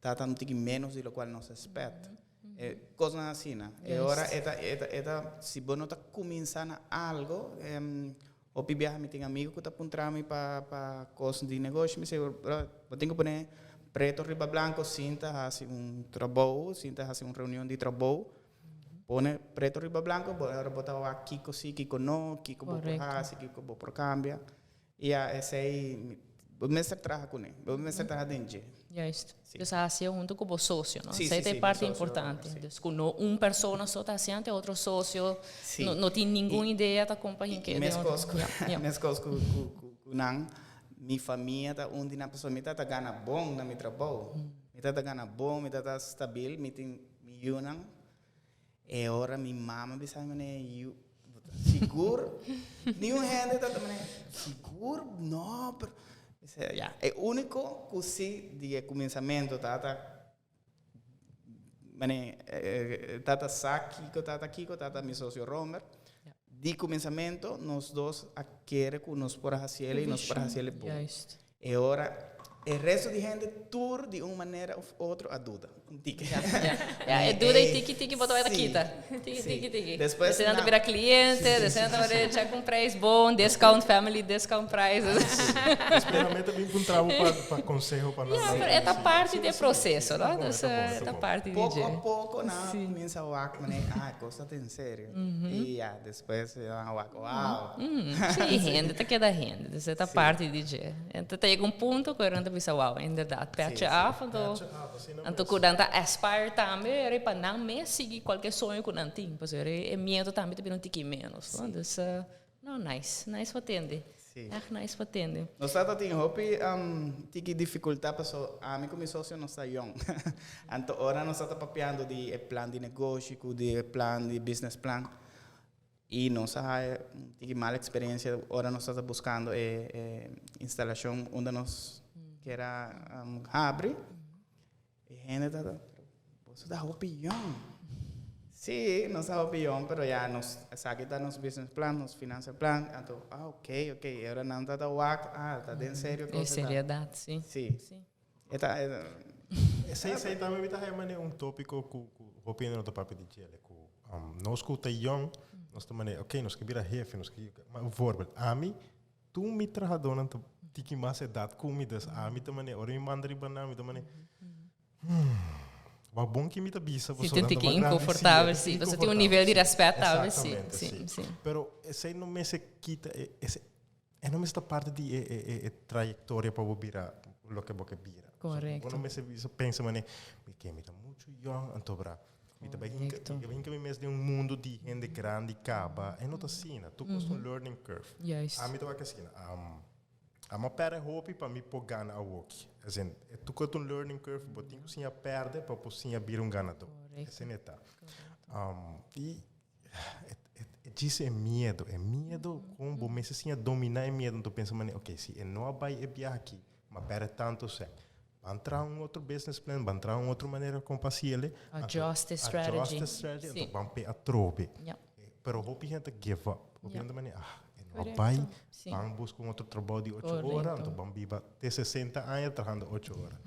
Ta ta un tiki menos di locual nos expect. E cosnan asina. E ora e ta e ta e ta si bo no ta cuminsa na algo hopi biaha mi tin amigo cu ta puntra mi pa pa cos di negoshi mi si bro bo tin cu pone preto riba blanco sinta haci un trabou sinta haci un reunion di trabou pone preto riba blanco bo ora bo ta wak kico si kico no kico bo por haci kico bo por cambia. Ya, esei bo mester traha kuné, bo mester traha den dje. Juist. Sí. Dus hasié huntu ku bo sosio, no? Sí, Esei sí, ta e sí, mi parti socio, importante. sí. Dus ku no un persona so ta hasié, anto e otro sosio Sí. no no tin ningun I- idea ta kon pa I hink'é den otro. meskos ku Ja, ja. meskos ku ku ku ku nan, mi famia ta un di nan pasobra mi ta gana bon na mi trabou. Mi ta gana bon, mi ta stabil, mi tin mi yunan. E ora mi mama bisa mi mane, yu, bo ta sigur? Niun hende ta mane, sigur? No, pero, mi ya, e úniko ku si di e kuminsamentu tata, mane, tata sa kiko tata kiko, tata mi sosio Romer, di kuminsamentu nos dos a kere ku nos por a hasi el i nos por a hasi el bon. E ora e resto di hende tur di un manera of otro a duda un tiki. Ja, ja. Ja, e duda e tiki tiki bo ta bai ta kita. Tiki tiki tiki. Despues Despues nan ta bira cliente, despues nan ta bira check un prijs bon, discount family discount price. Despues nan mester bin puntra bo pa pa conseho pa nan. Ja, pero e ta parti di e proceso, no? Dus e ta parti di dje. Poco a poco nan a cuminsa wak manera, ah, e cos ta ten serio. Y ya, despues nan a wak, wow. Sí, hende ta keda hende. Dus e ta parti di dje. Anto ta yega un punto ku nan ta bisa wow, inderdaad, pètje af, anto anto ku nan ta aspire tambe eri pa nan mes sigui kualke soño ku nan tin, pasobra e miedo tambe ta bira un tiki ménos, no? Dus, no, nice, nice pa tende. Ègt nice pa tende. Nos tata tin hopi tiki difikultat pasobra ami ku mi sosio nos ta yòn. Anto ora nos ta papiando di e plan di negoshi ku di e plan di business plan, I nos a haya un tiki mal experiencia ora nos ta buscando e e instalacion unda nos kier a habri. E hende ta boso ta hopi yong. Si, nos ta hopi yong, pero ya nos esaki ta nos business plan, nos financial plan. Anto, ah ok, ok. E ora nan ta ta wak, ah ta den serio E cosa ta. seriedad, si. Si. Si. E ta e. Esei esei tambe mi ta haya manera un topico cu cu hopi hende no ta papia di djele cu nos cu ta yong nos ta manera ok nos ke bira hefe nos ke ma bijvoorbeeld ami tur mi trahadornan ta tiki mas edad cu mi dus ami ta manera ora mi manda riba nan mi ta manera wak bon ki mi ta bisa Si pasobra tin nan ta tiki mas grandi inconfortabel si pasobra tin un nivel di respet tambe si Exactamente si si si. pero esei no mester kita e E no mester ta parti di e e e trayectoria pa bo bira loke bo ke bira. Correcto. Bo no mester bisa pensa mane, mi ke mi ta mucho yong anto bra. Mi ta bai hinka, mi ta bai hinka mi mes den un mundo di hende grandi kaba. E no ta asina. Tur kos ta un learning curve. Juist. Ami ta wak asina. Ami a perde hopi pa mi por gana awoki. As in, e tur kos ta un learning curve. Bo tin ku siña perde pa por siña bira un ganadó. Correcto. Asina e ta. I E djis e miedo, e miedo kon bo mester siña dominá e miedo, anto pensa manera, ok, si e no a bai e biaha aki, m'a pèrdè tantu sèn. Ban traha un otro business plan, ban traha un otro manera con pa haciele. Adjust the strategy. Adjust the strategy, anto ban pe atrobe. Pero hopi hende ta give up. Hopi hende mane, ah, e no a bai, ban busca un otro trabou di ocho ora, anto ban biba te 60 aña trahando ocho ora.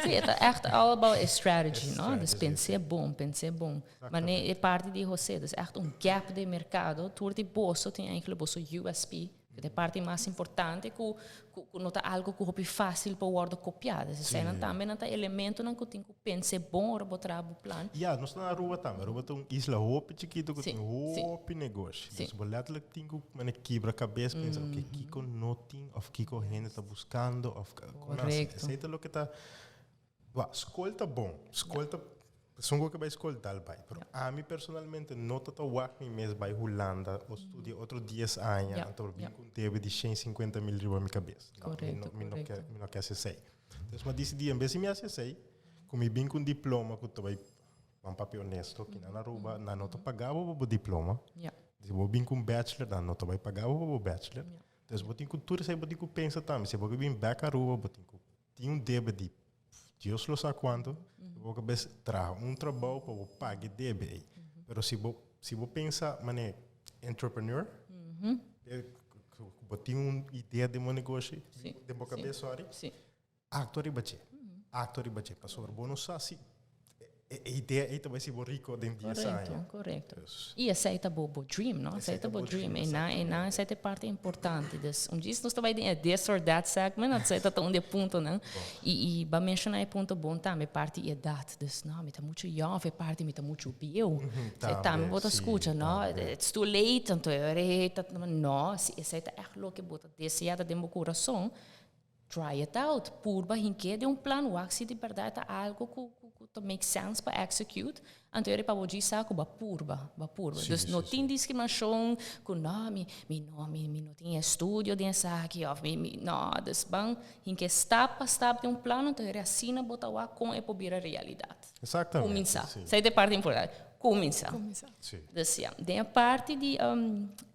Sí, e ta echt all about e strategy, no? Dus pens'é bon, pens'é bon. Mane e parti di José, dus echt un gap den mercado, tur di boso tin eigenlijk boso USP, Ku ta e parti mas importante ku ku no ta algo ku hopi fásil pa wòrdu kopiá. Dus eseinan tambe nan ta elementonan ku tin ku pens'é bon ora bo traha bo plan. Ya, nos ta na Aruba tambe. Aruba ta un isla hopi chikitu ku tin hopi negoshi. Dus bo letterlijk tin ku mane kibra kabes pensa, oke, kiko no tin òf kiko hende ta buskando òf kon hasi. Esei ta loke ta. Wa, skol ta bon. Skol ta, esun ku ke bai skol dal bai. Pero ami personalmente no ta ta wak mi mes bai Hulanda o studia otro dies aña anto bin ku un debe di 150 mil riba mi kabes. No, mi no, mi no ke, mi no ke hasi esei. Entonces mi a disidí en bes di mi hasi esei, ku mi bin ku un diploma ku ta bai, ban papia honesto, kinan na Aruba nan no ta paga bo pa bo diploma. Si bo bin ku un bachelor nan no ta bai paga bo pa bo bachelor. Entonces bo tin ku tur esei bo tin ku pensa tambe. Si bo ke bin bek Aruba bo tin ku Tin un debe di Dios lo sa cuanto, bo ka bes traha un trabou pa bo paga e debe ei. Pero si bo si bo pensa mane entrepreneur, bo tin un idea den bo negoshi, den bo kabes sorry, actua riba dje, actua riba dje. Pasobra bo no sa si E idea ei ta bai si bo rico den 10 aña. Correcto, correcto. Y esei ta bo bo dream, no? Esei ta bo dream. E nan, e nan esei ta e parte importante. Dus un djis nos ta bai den e this or that segment, esei ta ta un di e puntonan. Y y bo a menciona e punto bon tambe, parti di edad. Dus no, mi ta mucho yong of e parti mi ta mucho bieu. Esei tambe bo ta scucha, no, it's too late, anto e ora ei ta, no, si esei ta echt loke bo ta desea ta den bo curason, Try it out, purba hink'é den un plan, wak si di bèrdat ta algu ku ku ta make sense pa execute, anto e pa bo djis sa ku bo a purba, bo a purba. Dus no tin diskriminashon ku no mi mi no mi mi no tin estudio den esaki òf mi mi no, dus ban hink'é stap pa stap den un plan anto e asina bo ta wak kon e por bira realidat. Exactamente, Kuminsá, si. esei ta e parti importante, kuminsá. Kuminsá. Si. Dus ya, den e parti di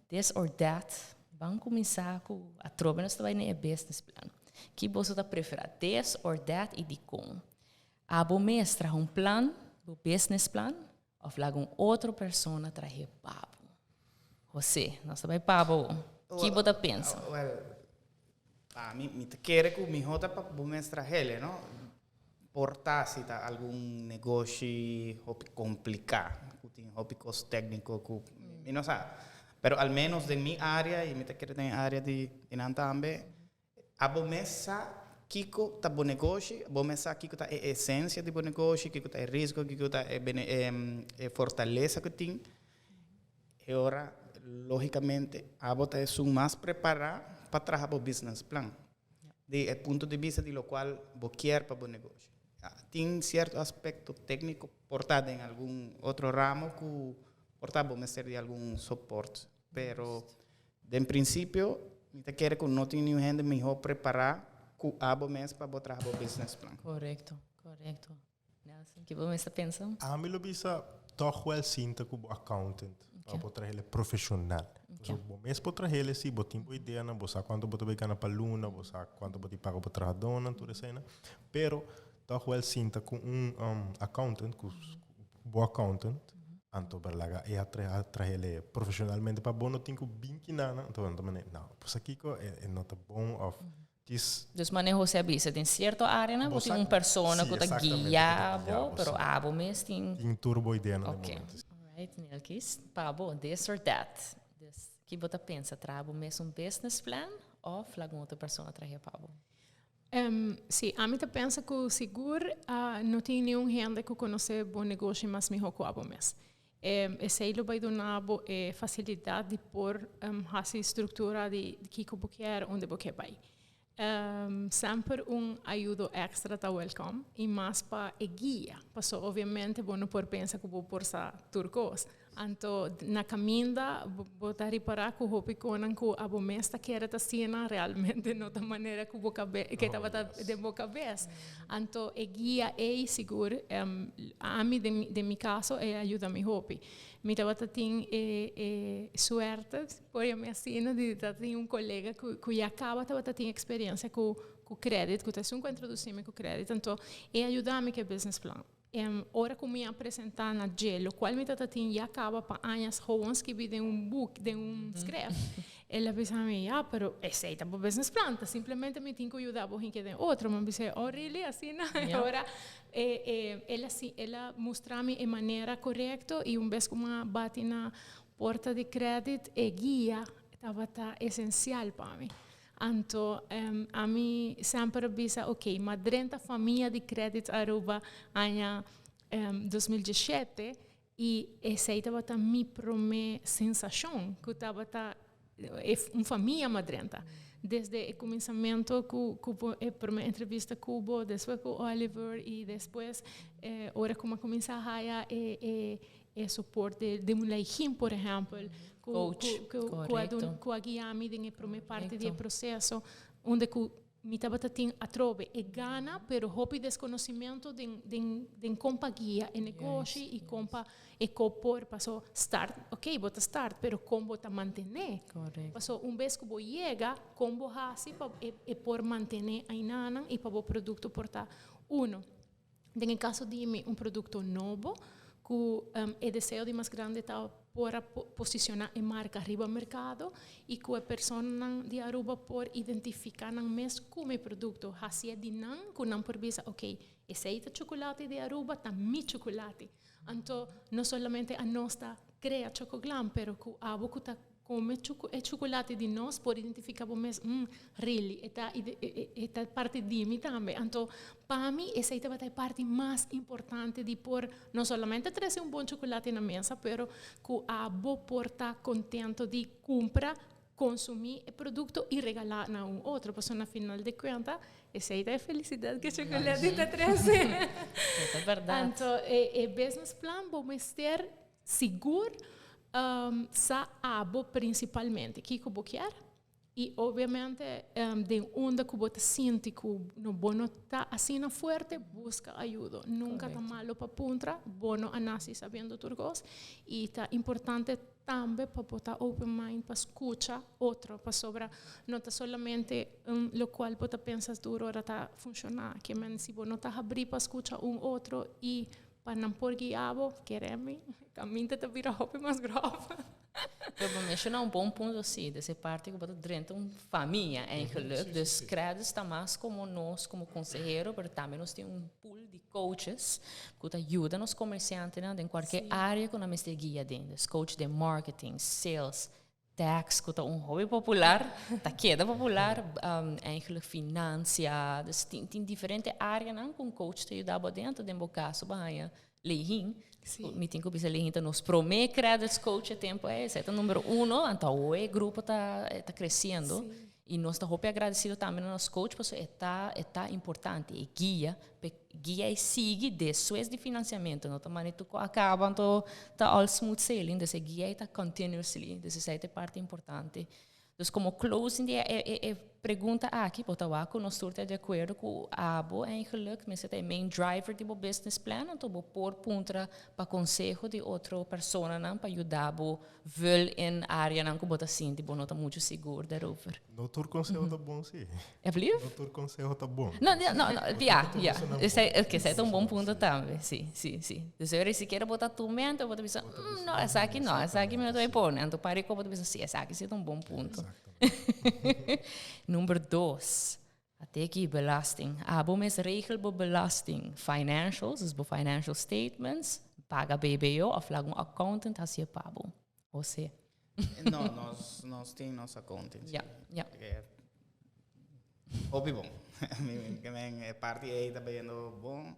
this or that. Ban kuminsá ku atrobe nos ta bai na e business plan. Ki boso ta preferá, this or that i dikon? Abo mes traha un plan, bo business plan, òf laga un otro persona trah'é pa bo? José, nos ta bai pa bo. Ki bo ta pensa? Well, pa mi, mi ta kere ku mihó ta pa bo mes trah'é, no? Por ta si ta algun negoshi hopi kompliká, ku tin hopi kos tékniko ku mi no sa. Pero al ménos den mi área, i mi ta kere den e área di nan tambe, abo mes sa kiko ta bo negoshi, bo mes sa kiko ta e esensia di bo negoshi, kiko ta e riesgo, kiko ta e e fortalesa ku tin. E ora, lógikamente, abo ta esun mas prepará pa traha bo business plan. Di e punto di bista di locual bo kier pa bo negoshi. Tin cierto aspecto tecnico por ta den algun otro ramo cu por ta bo mester di algun support, pero den principio mi ta kere cu no tin niun hende miho prepara cu abo mes pa bo traha bo business plan. Correcto, correcto. Nelson, ki bo mester pensa? Ami lo bisa toch wel sinta ku bo accountant pa bo trahele profesional. Pasobra bo mes por trahele si bo tin bo ideanan, bo sa kuantu bo ta bay gana pa luna, bo sa kuantu bo tin paga bo trahadónan, tur eseinan. Pero toch wel sinta ku un accountant, ku bo accountant, anto bo laga e a trahele profesionalmente pa bo no tin ku bin kinana, anto nan ta mane, no, pues akiko e no ta bon of Djis. Dus manera José a bisa, den cierto areanan bo tin un persona cu ta guia bo, pero abo mes tin. Tin tur bo ideanan den momento. Alright, Nilkis, pa bo, this or that. Dus, ki bo ta pensa, traha bo mes un business plan of laga un otro persona traha pa bo? Si, ami ta pensa cu sigur no tin niun hende cu conoce bo negoshi mas miho cu abo mes. Esei lo bai duna bo e facilidad di por haci structura di kico bo kier, unda bo kier bai. Semper un ayudo extra ta welcome y mas pa e guia, paso obviamente bo no por pensa cu bo por sa tur cos. Anto na caminda bo ta ripara cu hopi conan cu abo mes ta kere ta asina realmente no ta manera cu bo cabe ke tabata den bo cabes. Anto e guia ey sigur ami den den mi caso e a yuda mi hopi. Mi tabata tin e e suerte por yama asina di ta tin un colega cu cu ya caba tabata tin experiencia cu cu credit cu ta esun cu a introduci mi cu credit anto e a yuda mi cu e business plan. Ora cu mi a presenta na dje, locual mi tata tin ya caba pa añas gewoon skibi den un boek, den un script, el a bisa mi, ya, pero esey ta bo business plan, ta simplemente mi tin cu yuda bo hinke den otro. Mi a bisa, oh really? Asina? Ora el a el a mustra mi e manera corecto y un bes cu mi a bati na porta di credit, e guia tabata esencial pa mi. Anto ami semper a bisa ok, ma drenta famia di Credit Aruba aña 2017 y esey tabata mi prome sensacion cu tabata un famia ma drenta. Desde e cuminsamento cu cu e prome entrevista cu bo, despues cu Oliver y despues ora cu mi a cuminsa haya e e e soporte di un leigin, por ehempel, cu, Coach, cu, cu, cu, a correcto. dun, cu a guia mi den e prome parte di e Correcto. proceso, unda cu mi tabata tin atrobe e gana, pero hopi desconocimento den, den, den con pa guia e negoshi y con pa e co por paso start, ok, bo ta start, pero con bo ta mantene. Correcto. Paso un bes cu bo yega, con bo haci pa e, e por mantene ainanan y pa bo producto por ta uno. Den e caso di mi, un producto nobo, cu e deseo di mas grande ta por a posiciona e marca riba mercado y cu e personanan di Aruba por identifica nan mes cu mi producto, haci'e di nan cu nan por bisa, ok, esey ta chocolate di Aruba, ta mi chocolate. Anto no solamente anos ta crea Chocoglam, pero cu abo cu ta Come e chuculate di nos por identifica bo mes, mm, really, e ta, e ta parti di mi tambe. Anto, pa mi, esei tabata e parti mas importante di por no solamente trece un bon chuculate na mesa, pero cu abo por ta contento di cumpra, consumi e producto y regala na un otro. Pasobra na final de cuenta, esei ta e felicidad cu e chuculate ta trece. E ta berdad. Anto, e business plan bo mester Sigur sa abo principalmente kico bo kier y obviamente den unda cu bo ta sinti cu no bo no ta asina fuerte busca ayudo. Nunca ta malo pa puntra, bo no a naci sabiendo tur cos y ta importante tambe pa bo ta open mind pa scucha otro pasobra no ta solamente locual bo ta pensa tur ora ta funciona. Kimen si bo no ta habri pa scucha un otro y Pa nan por guia bo, kere mi, caminda ta bira hopi mas grof. Pero bo menciona un bon punto si, des e parti cu bo ta drenta un famia eigenlijk. Dus Credis ta mas como nos como consehero, pero tambe nos tin un pool di coaches cu ta yuda nos comerciantenan den cualkier area cu nan mester guia den. Dus coach den marketing, sales, Tax, ku ta un hopi popular, ta keda popular, eigenlijk financia, dus tin tin diferente areanan ku un coach ta yuda bo aden, anto den bo kaso bo haña Lehin, mi tin ku bisa Lehin ta nos promé credits coach e tempu ei, esei ta numero uno, anto awo e grupo ta ta kresiendo i nos ta hopi agradesido tambe na nos coach pasobra e ta e ta importante, e guia P'e guia e sigui despues di financiamento, no ta mane tur cu a caba anto ta all smooth sailing, dus e guia e ta continuously, dus esey ta e parti importante. Dus como closing di e e pregunta aki, bo ta wak cu nos tur ta di acuerdo cu abo eigenlijk mester ta e main driver di bo business plan, anto bo por puntra pa conseho di otro personanan pa yuda bo vul in areanan cu bo ta sinti bo no ta mucho sigur daarover. No tur conseho ta bon, sí. Alsjeblieft? No tur conseho ta bon. No, no, no, ja, ja. Esei, oké, esei ta un bon punto tambe. Sí, sí, sí. Dus ora sikiera bo ta tumento, bo ta bisa, mm, no, esaki no, esaki mi no ta bay pone. Anto par di ko bo ta bisa, sí, esaki sí ta un bon punto. Number dos, a teki belasting. Abo mes regel bo belasting. Financials, dus bo financial statements, paga BBO of laga un accountant hacié pa bo. José. No, nos, nos tin nos accounting. Ja, ja. Hopi bon. Mi men e parti ei ta bayendo bon.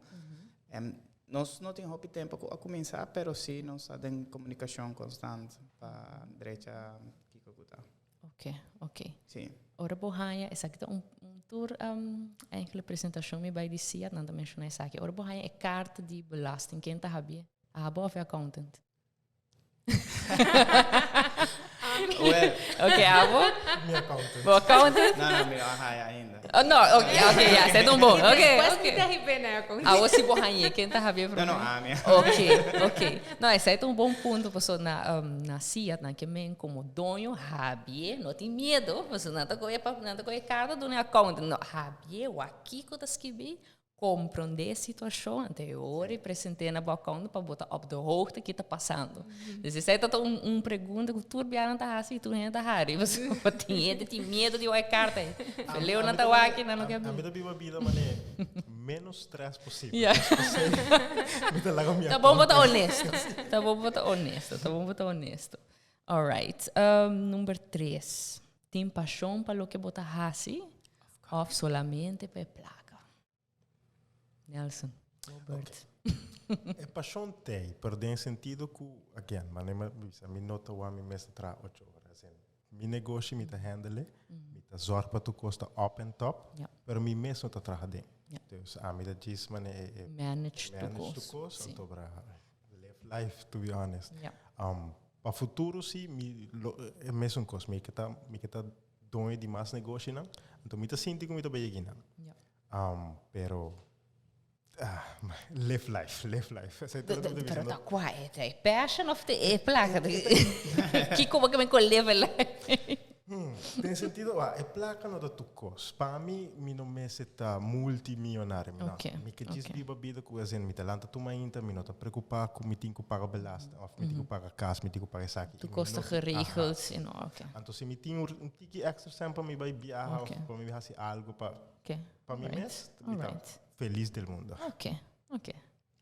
Nos no tin hopi tempo ku a kuminsá, pero sí nos ta den komunikashon konstant pa drecha kiko ku ta. Ok, ok. Sí. Ora bo haña, esaki ta un, un tur um, eigenlijk presentashon mi bai di SIAD, nan ta menshoná esaki. Ora bo haña e karta di belasting, ken ta habié? Abo of e accountant? Well. Ok, abo? Mi accountant. Bo accountant? No, no, mi no a haya ainda. Oh, no, ok, ok, ya, esei ta un bon. Ok, Despues ok. mi ta hib'é na e accountant. Abo si bo hañ'é, ken ta habié No, no, promé? ami. Ok, ok. No, esei ta un bon punto, pasobra na, na SIAD nan ke men komo doño habié, no tin miedo, pasobra nan ta kohe pa, nan ta kohe karta duna e accountant. No, habié, wak kiko ta skibí, Comprende e situacion anto e ora e presente na bo account pa bo ta op de hoogte ki ta pasando. Dus esei ta un un pregunta ku tur bianan ta hasi i tur hende ta hari pasobra tin hende tin miedo di wak e karta ei. Leo nan ta wak i nan no ke Ami ta biba bida mane menos stress posibel. Ja. Mi ta laga mi Ta bon bo ta accountant. honesto. Ta bon bo ta honesto. Ta bon bo ta honesto. Alright. Number tres. Tin pashon pa loke bo ta hasi of solamente pa e plaka? Nelson, Robert. E pashon t'ei, pero den e sentido ku, again, manera mi a bisa, mi no ta wak mi mes ta traha ocho ora. As in, mi negoshi mi ta handle, mi ta zorg pa tur kos ta up and top, pero mi mes no ta traha den. Dus ami ta djis manera e Manage tur manage tur kos. kos, Sí. anto bra live life, to be honest. Pa futuro si mi lo e mesun kos, mi ke ta mi ke ta doño di mas negoshinan, anto mi ta sinti ku mi ta bay yegi nan. Pero ah live life, live life. Esei ta loke mi ta Pero bisando. ta kua e ta e passion of ta e plaka? Kiko bo ke men ku live life? Den sentido, ah, e plaka no ta tur kos. Pa mi, mi no mester ta multimillonario. Mi no. Mi ke djis biba bida ku as in mi ta lanta tur mainta, mi no ta preocupa ku mi tin ku paga belasting of mi tin ku paga kas, mi tin ku paga esaki. Tur kos ta geregeld i no, oke. Anto si mi tin un tiki extra cent pa mi bai biaha of pa mi hasi algo pa pa mi mes, mi ta felis del mundo. Oke, oke.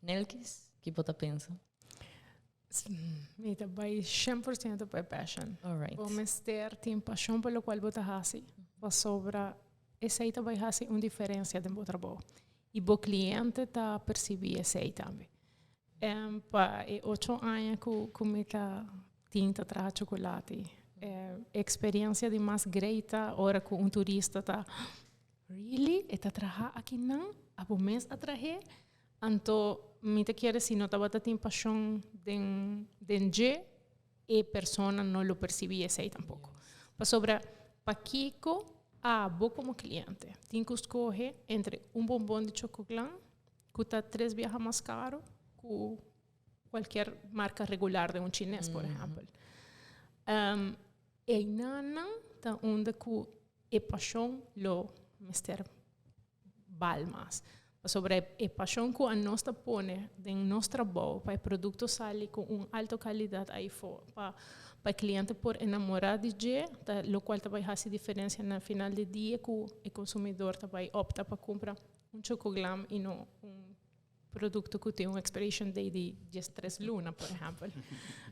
Nelkis, ki bo ta pensa? Mi ta bai 100% pa e passion. Alright. Bo mester tin pasion pa locual bo ta haci, pasobra esey ta bai haci un diferencia den bo trabou. Y bo cliente ta percibi esey tambe. En pa e ocho aña cu, cu mi ta tin ta traha chocolate, e experiencia di mas great ta ora cu un turista ta, Really? E ta traha akinan? Abo mes a trah'é? Anto mi ta kere si no tabata tin pasion den den dje, e persona no lo percibi esey tampoco. Pasobra pakico abo como cliente tin cu scoge entre un bonbon di chocoglan cu ta tres biaha mas caro cu cualkier marca regular den un chines, por ehempel. Eynanan ta unda cu e pasion lo mester bal mas. Pasobra e pasion cu anos ta pone den nos trabou pa e producto sali cu un alto calidad ayfo pa pa e cliente por enamora di dje ta locual ta bay haci diferencia na final di dia cu e consumidor ta bay opta pa cumpra un chocoglam y no un producto cu tin un expiration date di 13 luna, por ehempel.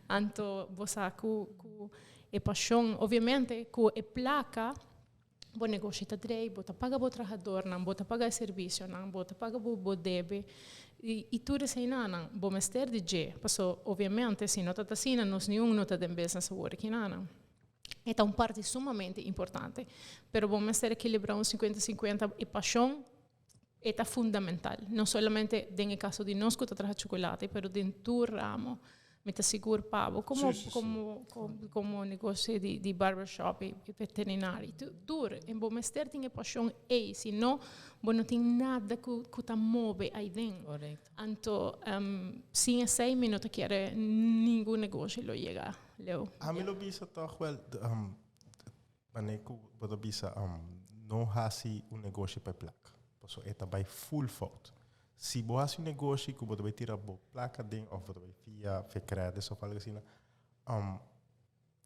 Anto bo sa cu cu e pasion, obviamente cu e placa bo negoshi ta drei, bo ta paga bo trahadornan, bo ta paga e servicionan, bo ta paga bo bo debe y y tur eseinan bo mester di dje, paso obviamente si no ta ta asina nos niun no ta den business awor kinanan. E ta un parti sumamente importante, pero bo mester equilibra un cincuenta cincuenta e pasion E ta fundamental, no solamente den e caso di nos cu ta traha chocolate, pero den tur ramo. Mi ta sigur pa bo como, Sí, sí, sí. como, como, como negocio di, di barbershop y, y veterinario. Tu, tur, en bo mester tin e pasion ey, si no, bo no tin nada cu, cu ta move ahí den. Correcto. Anto, sin esey mi no ta kere ningun negocio lo yega leu. Ami lo bisa toch wel, Manera ku bo ta bisa no hasi un negoshi pa e plaka, pasobra e ta bai full fout. Si bo hasi un negoshi ku bo ta bai tira bo plaka aden òf bo ta bai fia fe kredis òf algu asina,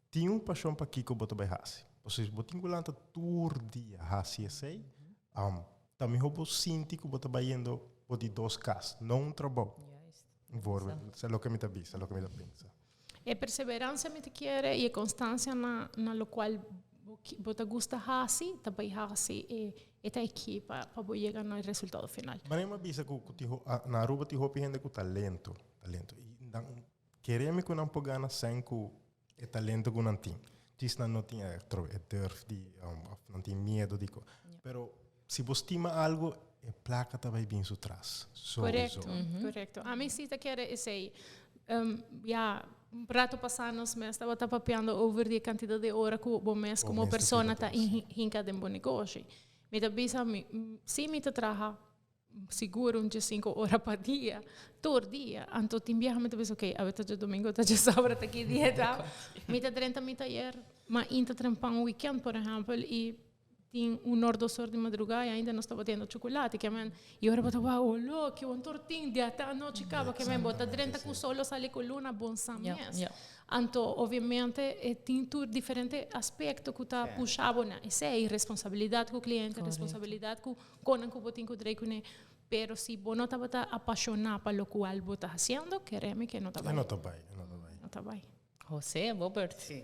tin un pashon pa kiko bo ta bai hasi. Pasobra si bo tin ku lanta tur dia hasi esei, ta mihó bo sinti ku bo ta bai yendo bo di dos kas, no un trabou. Voorbeeld, esei loke mi ta bisa, loke mi ta pensa. E perseverancia mi ta kiere y e constancia na na locual bo bo ta gusta haci ta bay haci e e ta eki pa pa bo yega na e resultado final. Manera mi a bisa cu cu tin na Aruba tin hopi hende cu talento, talento y nan kere mi cu nan por gana cen cu e talento cu nan tin. Djis nan no tin e e durf di of nan tin miedo di pero si bo stima algo e placa ta bay bin su tras. Sowieso. Correcto, correcto. Ami si ta kere esey. Ya. Un rato pasá nos mes tabata papiando over di e kantidat di ora ku bo mes Bo komo mes ta persona keda ta produsí. hinka den bo negoshi. Mi ta bisa mi, si mi ta traha sigur un diesinko ora pa dia, tur dia. Anto tin biaha mi ta bisa ok, awe ta djadumingu, ta djasabra, ta ki dia ta. Mi ta drenta mi tayer, ma inta trempan un weekend por ehèmpel i Tin un or dos or di madrugá i ainda nos tabata yendo chocolate ke men i ora bo ta wou olo ke un tortin di ata anochi kaba ke men bo ta drenta ku sol o sali ku luna bon sa mes. Anto obviamente e tin tur diferente aspekto ku ta pusha bo na esei, responsabilidat ku kliente, responsabilidat ku konan ku bo tin ku drei kuné pero si bo no tabata apashoná pa lokual bo ta hasiendo kere mi ke no ta bai. E no ta bai, e no ta bai. No ta bai. Jose, bo beurt. Si.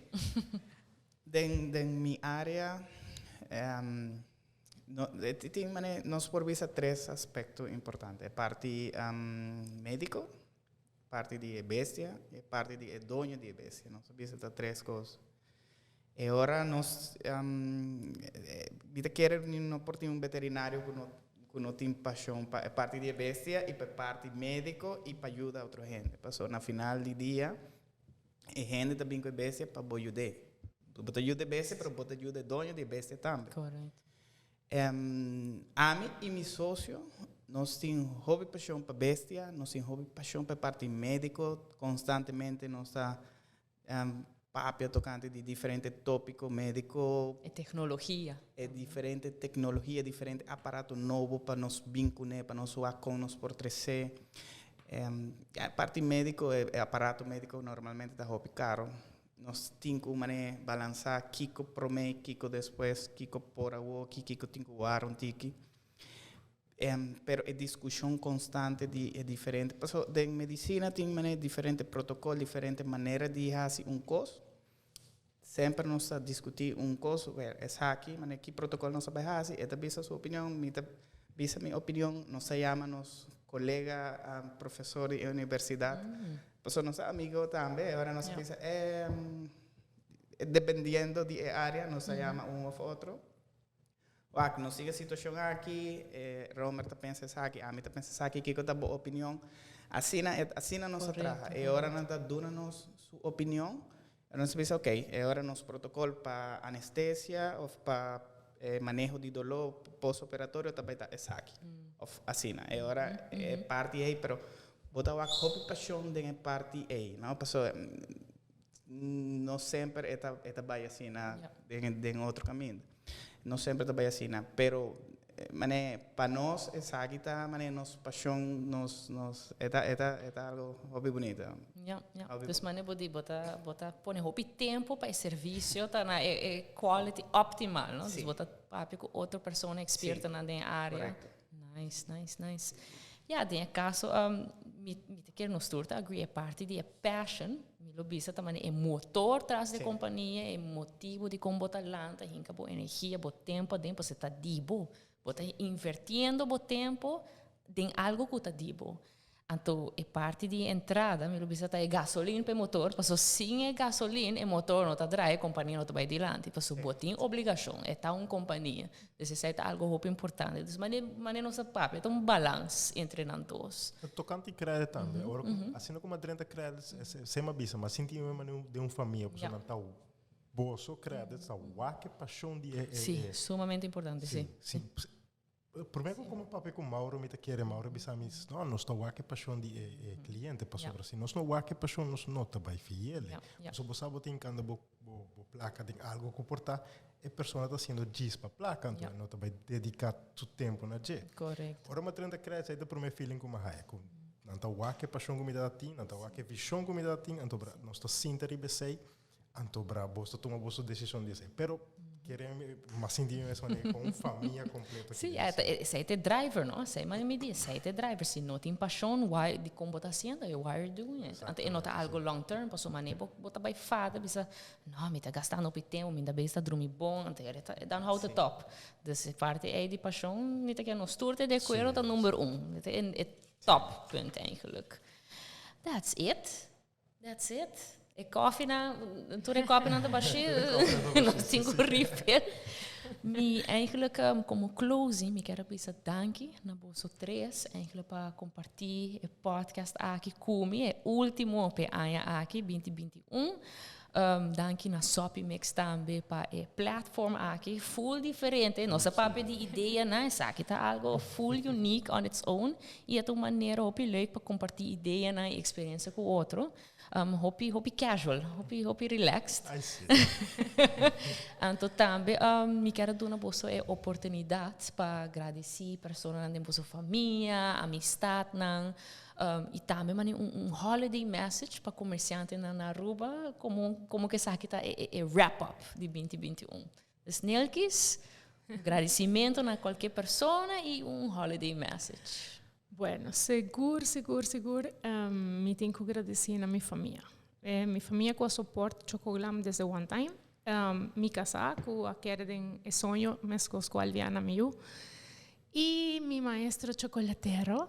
Den den mi área no tin manera nos por bisa tres aspekto importante, e parti médiko, parti di e bestia i e parti di e doño di e bestia. Nos a bisa ta tres kos. E ora nos mi ta kere no por tin un beterinario ku no ku no tin pashon pa e parti di e bestia i pa e parti médiko i pa yuda otro hende. Pasobra na final di dia E hende ta bin ku e bestia pa bo yud'é. Bo ta yuda e bestia, pero bo ta yuda e doño di e bestia tambe. Correcto. Ami i mi sosio, nos tin hopi pashon pa bestia, nos tin hopi pashon pa e parti médiko. Konstantemente nos ta papia tokante di diferente tópiko médiko. E teknologia. E diferente teknologia, diferente aparato nobo pa nos bin kuné, pa nos wak kon nos por tres'é. E parti médiko, e aparato médiko normalmente ta hopi karo. Nos tin ku manera balansá kiko promé, kiko despues, kiko por awoki, kiko tin ku wara un tiki. Pero e diskushon konstante di e diferente, pasobra den medisina tin manera diferente protokòl, diferente manera di hasi un kos. Semper nos ta diskutí un kos, wèl, esaki, manera ki protokòl nos ta bai hasi, e ta bisa su opinion, mi ta bisa mi opinion, nos ta yama nos kolega profesor di e universidat, pasobra nos ta amigo tambe, e ora nos ta bisa dependiendo di e área nos ta yama un òf otro. Wak, nos sigui e situacion aki, e Romer ta pensa esaki, ami ta pensa esaki, kiko ta bo opinion? Asina e, asina nos a traha. E ora nan ta duna nos su opinion, nos ta bisa ok, e ora nos protocol pa anestesia of pa maneho di doló postoperatorio ta bai ta esaki, of asina. E ora e parti ei, pero bo ta wak hopi pasion den e parti ei, no? Pasobra No semper e ta e ta bai asina den den otro kaminda. No semper ta bai asina, pero manera pa nos esaki ta manera nos pashon, nos nos e ta e ta e ta algo hopi bunita. Ja, ja. Dus manera bo di bo ta bo ta pone hopi tempo pa e servisio ta na e e quality optimal, no? Dus bo ta papia ku otro persona ekspertonan den e area. Korekto. Nice, nice, nice. Ja, den e caso, mi, mi ta kere nos tur ta agree e parti di e passion, mi lo bisa ta manera e motor tras di e compania, e motibo di con bo ta lanta, hinca bo energia, bo tempo aden, pasobra ta di bo. Bo ta invertiendo bo tempo den algo cu ta di bo. Anto e parti di entrada, mi lo bisa ta e gasolin pa e motor, paso sin e gasolin e motor no ta draai, e compania no ta bai dilanti, paso bo tin obligacion, e ta un compania. Dus esei ta algo hopi importante. Dus mane mane nos a papia, ta un balans entre nan dos. Tocante credit tambe, ora cu asina como a drenta credit, sema a bisa, ma sinti mi mane den un famia, pasobra nan ta boso credit ta wak e pasion di e. Si, sumamente importante, si. Si, si. Promé ku komo papia ku Mauro mi ta kere Mauro bisa mi no nos ta wak e pashon di e e kliente pasobra si nos no wak e pashon nos no ta bai fiel pasobra bo sa bo tin kanda bo bo bo plaka den algo ku por ta e persona ta hasiendo djis pa plaka anto e no ta bai dediká su tempu na dje. Ora mi a drenta Kretz ei ta promé feeling ku mi a haya ku nan ta wak e pashon ku mi ta tin nan ta wak e vishon ku mi ta tin anto nos ta sinta riba esei Anto bra bos ta tuma boso desishon di esei. Pero kere mas sinti mi mes manera kon un famia kompleto. Sí, esei ta e driver, no? Esei manera mi di, esei ta e driver. Si no tin pashon, why, dikon bo ta hasiendo e? Why are you doing it? Anto e no ta algo long term, pasobra manera bo bo ta bai fada bisa, no, mi ta gastando hopi tempu, mi ta bes ta drumi bon, anto e ta dan houdt het op. Dus e parti ei di pashon, mi ta kere nos tur ta di akuerdo ta number un. E e top punt eigenlijk. That's it. That's it. E koffienan, tur e koffienan ta bashi, nos tin ku refill. Mi eigenlijk como closing, mi kier bisa danki na boso tres, eigenlijk pa comparti e podcast aki cu mi, e ultimo pa e aña aki, 2021. Danki na Soppy Mix tambe pa e platform aki, full diferente. Nos a papia di idea, né? Esaki ta algo full unique on its own. Y e ta un manera hopi leuk pa comparti idea, né? Y experiencia cu otro. Hopi, hopi casual, hopi, hopi relaxed. Ai, si. Anto tambe mi kier duna boso e oportunidad pa gradici personanan den boso famia, amistadnan, y tambe mani un holiday message pa comerciantenan na Aruba, como cu esaki ta e wrap up di 2021. Dus Nelkis, gradicimento na cualkier persona y un holiday message. Bueno, sigur, sigur, sigur, mi tin cu gradici na mi famia. Mi famia cu a support Chocoglam desde one time. Mi casa cu a kere den e soño mescos cu Alviana mi yu. Y mi maestro chocolatero,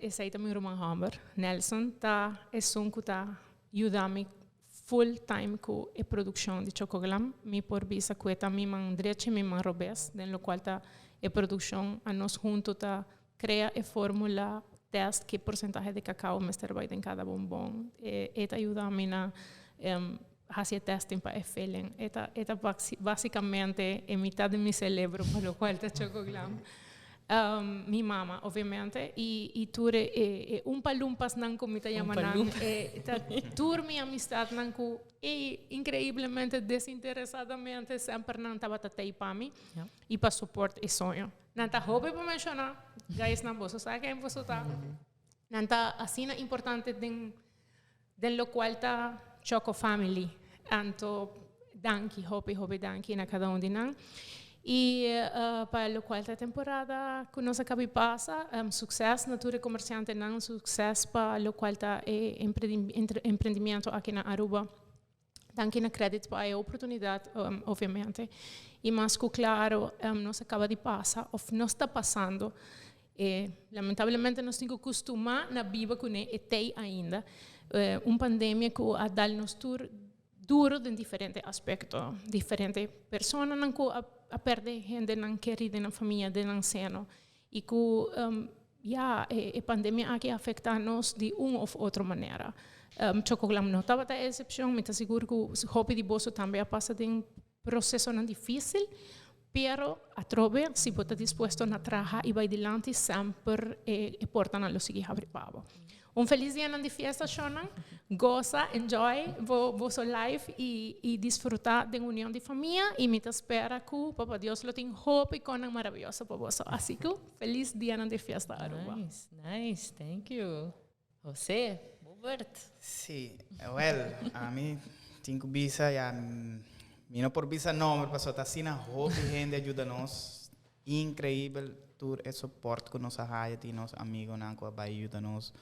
esey ta mi ruman homber, Nelson, ta esun cu ta yuda mi full time cu e produccion di Chocoglam. Mi por bisa cu e ta mi man drecha y mi man robes, den locual ta e produccion a nos hunto ta crea e formula, test ki porcentahe di cacao mester bay den cada bonbon. E ta yuda mi na haci e testing pa e filling. E ta basicamente e mitad di mi celebro pa locual ta Chocoglam. Mi mama, obviamente, y tur e Oompa Loompas nan cu mi ta yama nan, ta tur mi amistadnan cu e increiblemente, desinteresadamente semper nan tabata tey pa mi y pa support e soño. Nan ta hopi pa menciona, guys nan boso sa ken boso ta. Nan ta asina importante den locual ta Choco Family. Anto danki, hopi, hopi danki na cada un di nan. Y pa locual ta temporada cu nos a caba di pasa, succes na tur e comerciantenan, succes pa locual ta e emprendimiento aki na Aruba. Danki na Credit pa e oportunidad, obviamente. Y mas cu claro, nos a caba di pasa, of nos ta pasando, lamentablemente nos tin cu custuma na biba cu ne e tey ainda. Un pandemia cu a dal nos tur duro den diferente aspecto. Diferente personanan cu a perde hendenan keri den nan famia, den nan seno. Y cu ya, e pandemia aki a afecta nos di un of otro manera. Chocoglam no tabata e excepcion, mi ta sigur cu hopi di boso tambe a pasa den procesonan dificil, pero atrobe si bo ta dispuesto na traha y bay dilanti, semper e portanan lo sigui habri pa bo. Un feliz dianan di fiesta, shonnan. Goza, enjoy boso life y disfruta den union di famia. Y mi ta spera cu Papa Dios lo tin hopi conan maravilloso pa boso. Así cu feliz dianan di fiesta, Aruba. Nice, nice, thank you. José, Bobert. Si, well, ami tin cu bisa, ya, mi no por bisa nomber, pasobra ta asina hopi hende a yuda nos. Increibel tur e support cu nos a haya di nos amigonan cu a bay yuda nos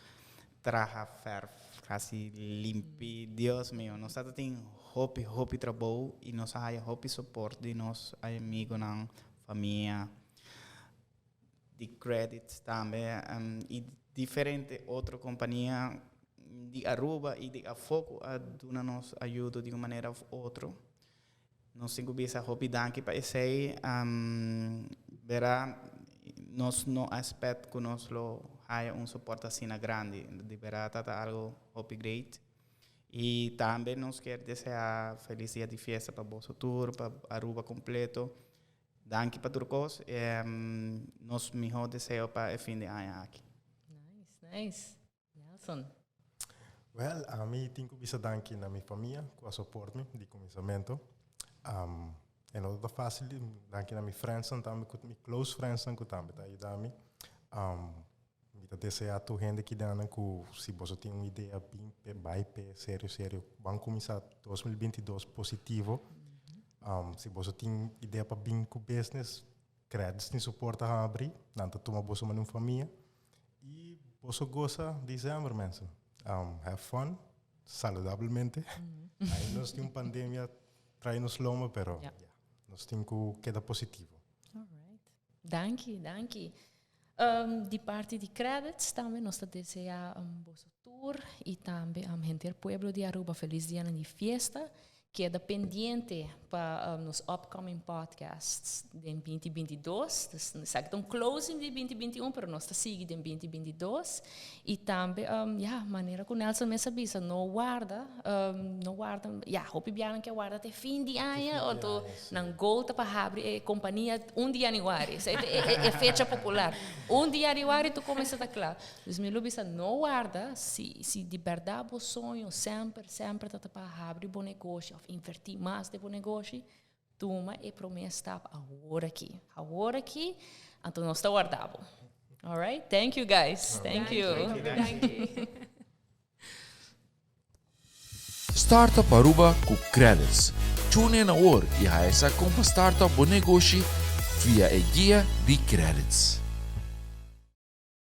traha verf, haci limpi. Dios mio, nos tata tin hopi, hopi trabou y nos a haya hopi support di nos amigonan, famia, di credits tambe y diferente otro compania di Aruba y di afo cu a duna nos ayudo di un manera of otro. Nos tin cu bisa hopi danki pa esey. Bera nos no a expect cu nos lo haya un support asina grandi. Di bera ta ta algo hopi great. Y tambe nos kier desea feliz dia di fiesta pa boso tur, pa Aruba completo. Danki pa tur cos. Nos miho deseo pa e fin di aña aki. Nice, nice. Nelson. Well, ami tin cu bisa danki na mi famia cu a support mi di cuminsamento. E no ta facil, danki na mi friendsnan tambe, cu mi close friendsnan cu tambe ta ayuda mi. Mi ta desea tur hende kidanan cu si boso tin un idea, bin pe, bay pe, serio, serio. Ban cuminsa 2022 positivo. Si boso tin idea pa bin cu business, Credits tin su porta habri, nan ta tuma boso mane un famia. Y boso goza december, mensen. Have fun, saludablemente. Ahí nos tin un pandemia trae nos loma, pero ja, nos tin cu keda positivo. All right. Danki, danki. Di parti di Credits tambe nos ta desea boso tur y tambe henter pueblo di Aruba feliz dianan di fiesta. Keda pendiente pa nos upcoming podcasts den 2022. Dus esaki ta un closing di 2021, pero nos ta sigui den 2022. Y tambe, ya, manera cu Nelson mes a bisa, no warda, no warda, ya, hopi bianan ke warda te fin di aña, anto nan goal ta pa habri e compania un di januari. Esei ta e fecha popular. Un di januari tur cuminsa ta cla. Dus mi lo bisa no warda, si si di berdad bo soño semper semper ta ta pa habri bo negoshi of inverti mas den bo negoshi, tuma e prome stap awor aki. Awor aki, anto nos ta warda bo. Alright, thank you guys. Thank you. Danki. Startup Aruba cu Credits. Tune in awor y haya sa con pa startup bo negoshi via e guia di Credits.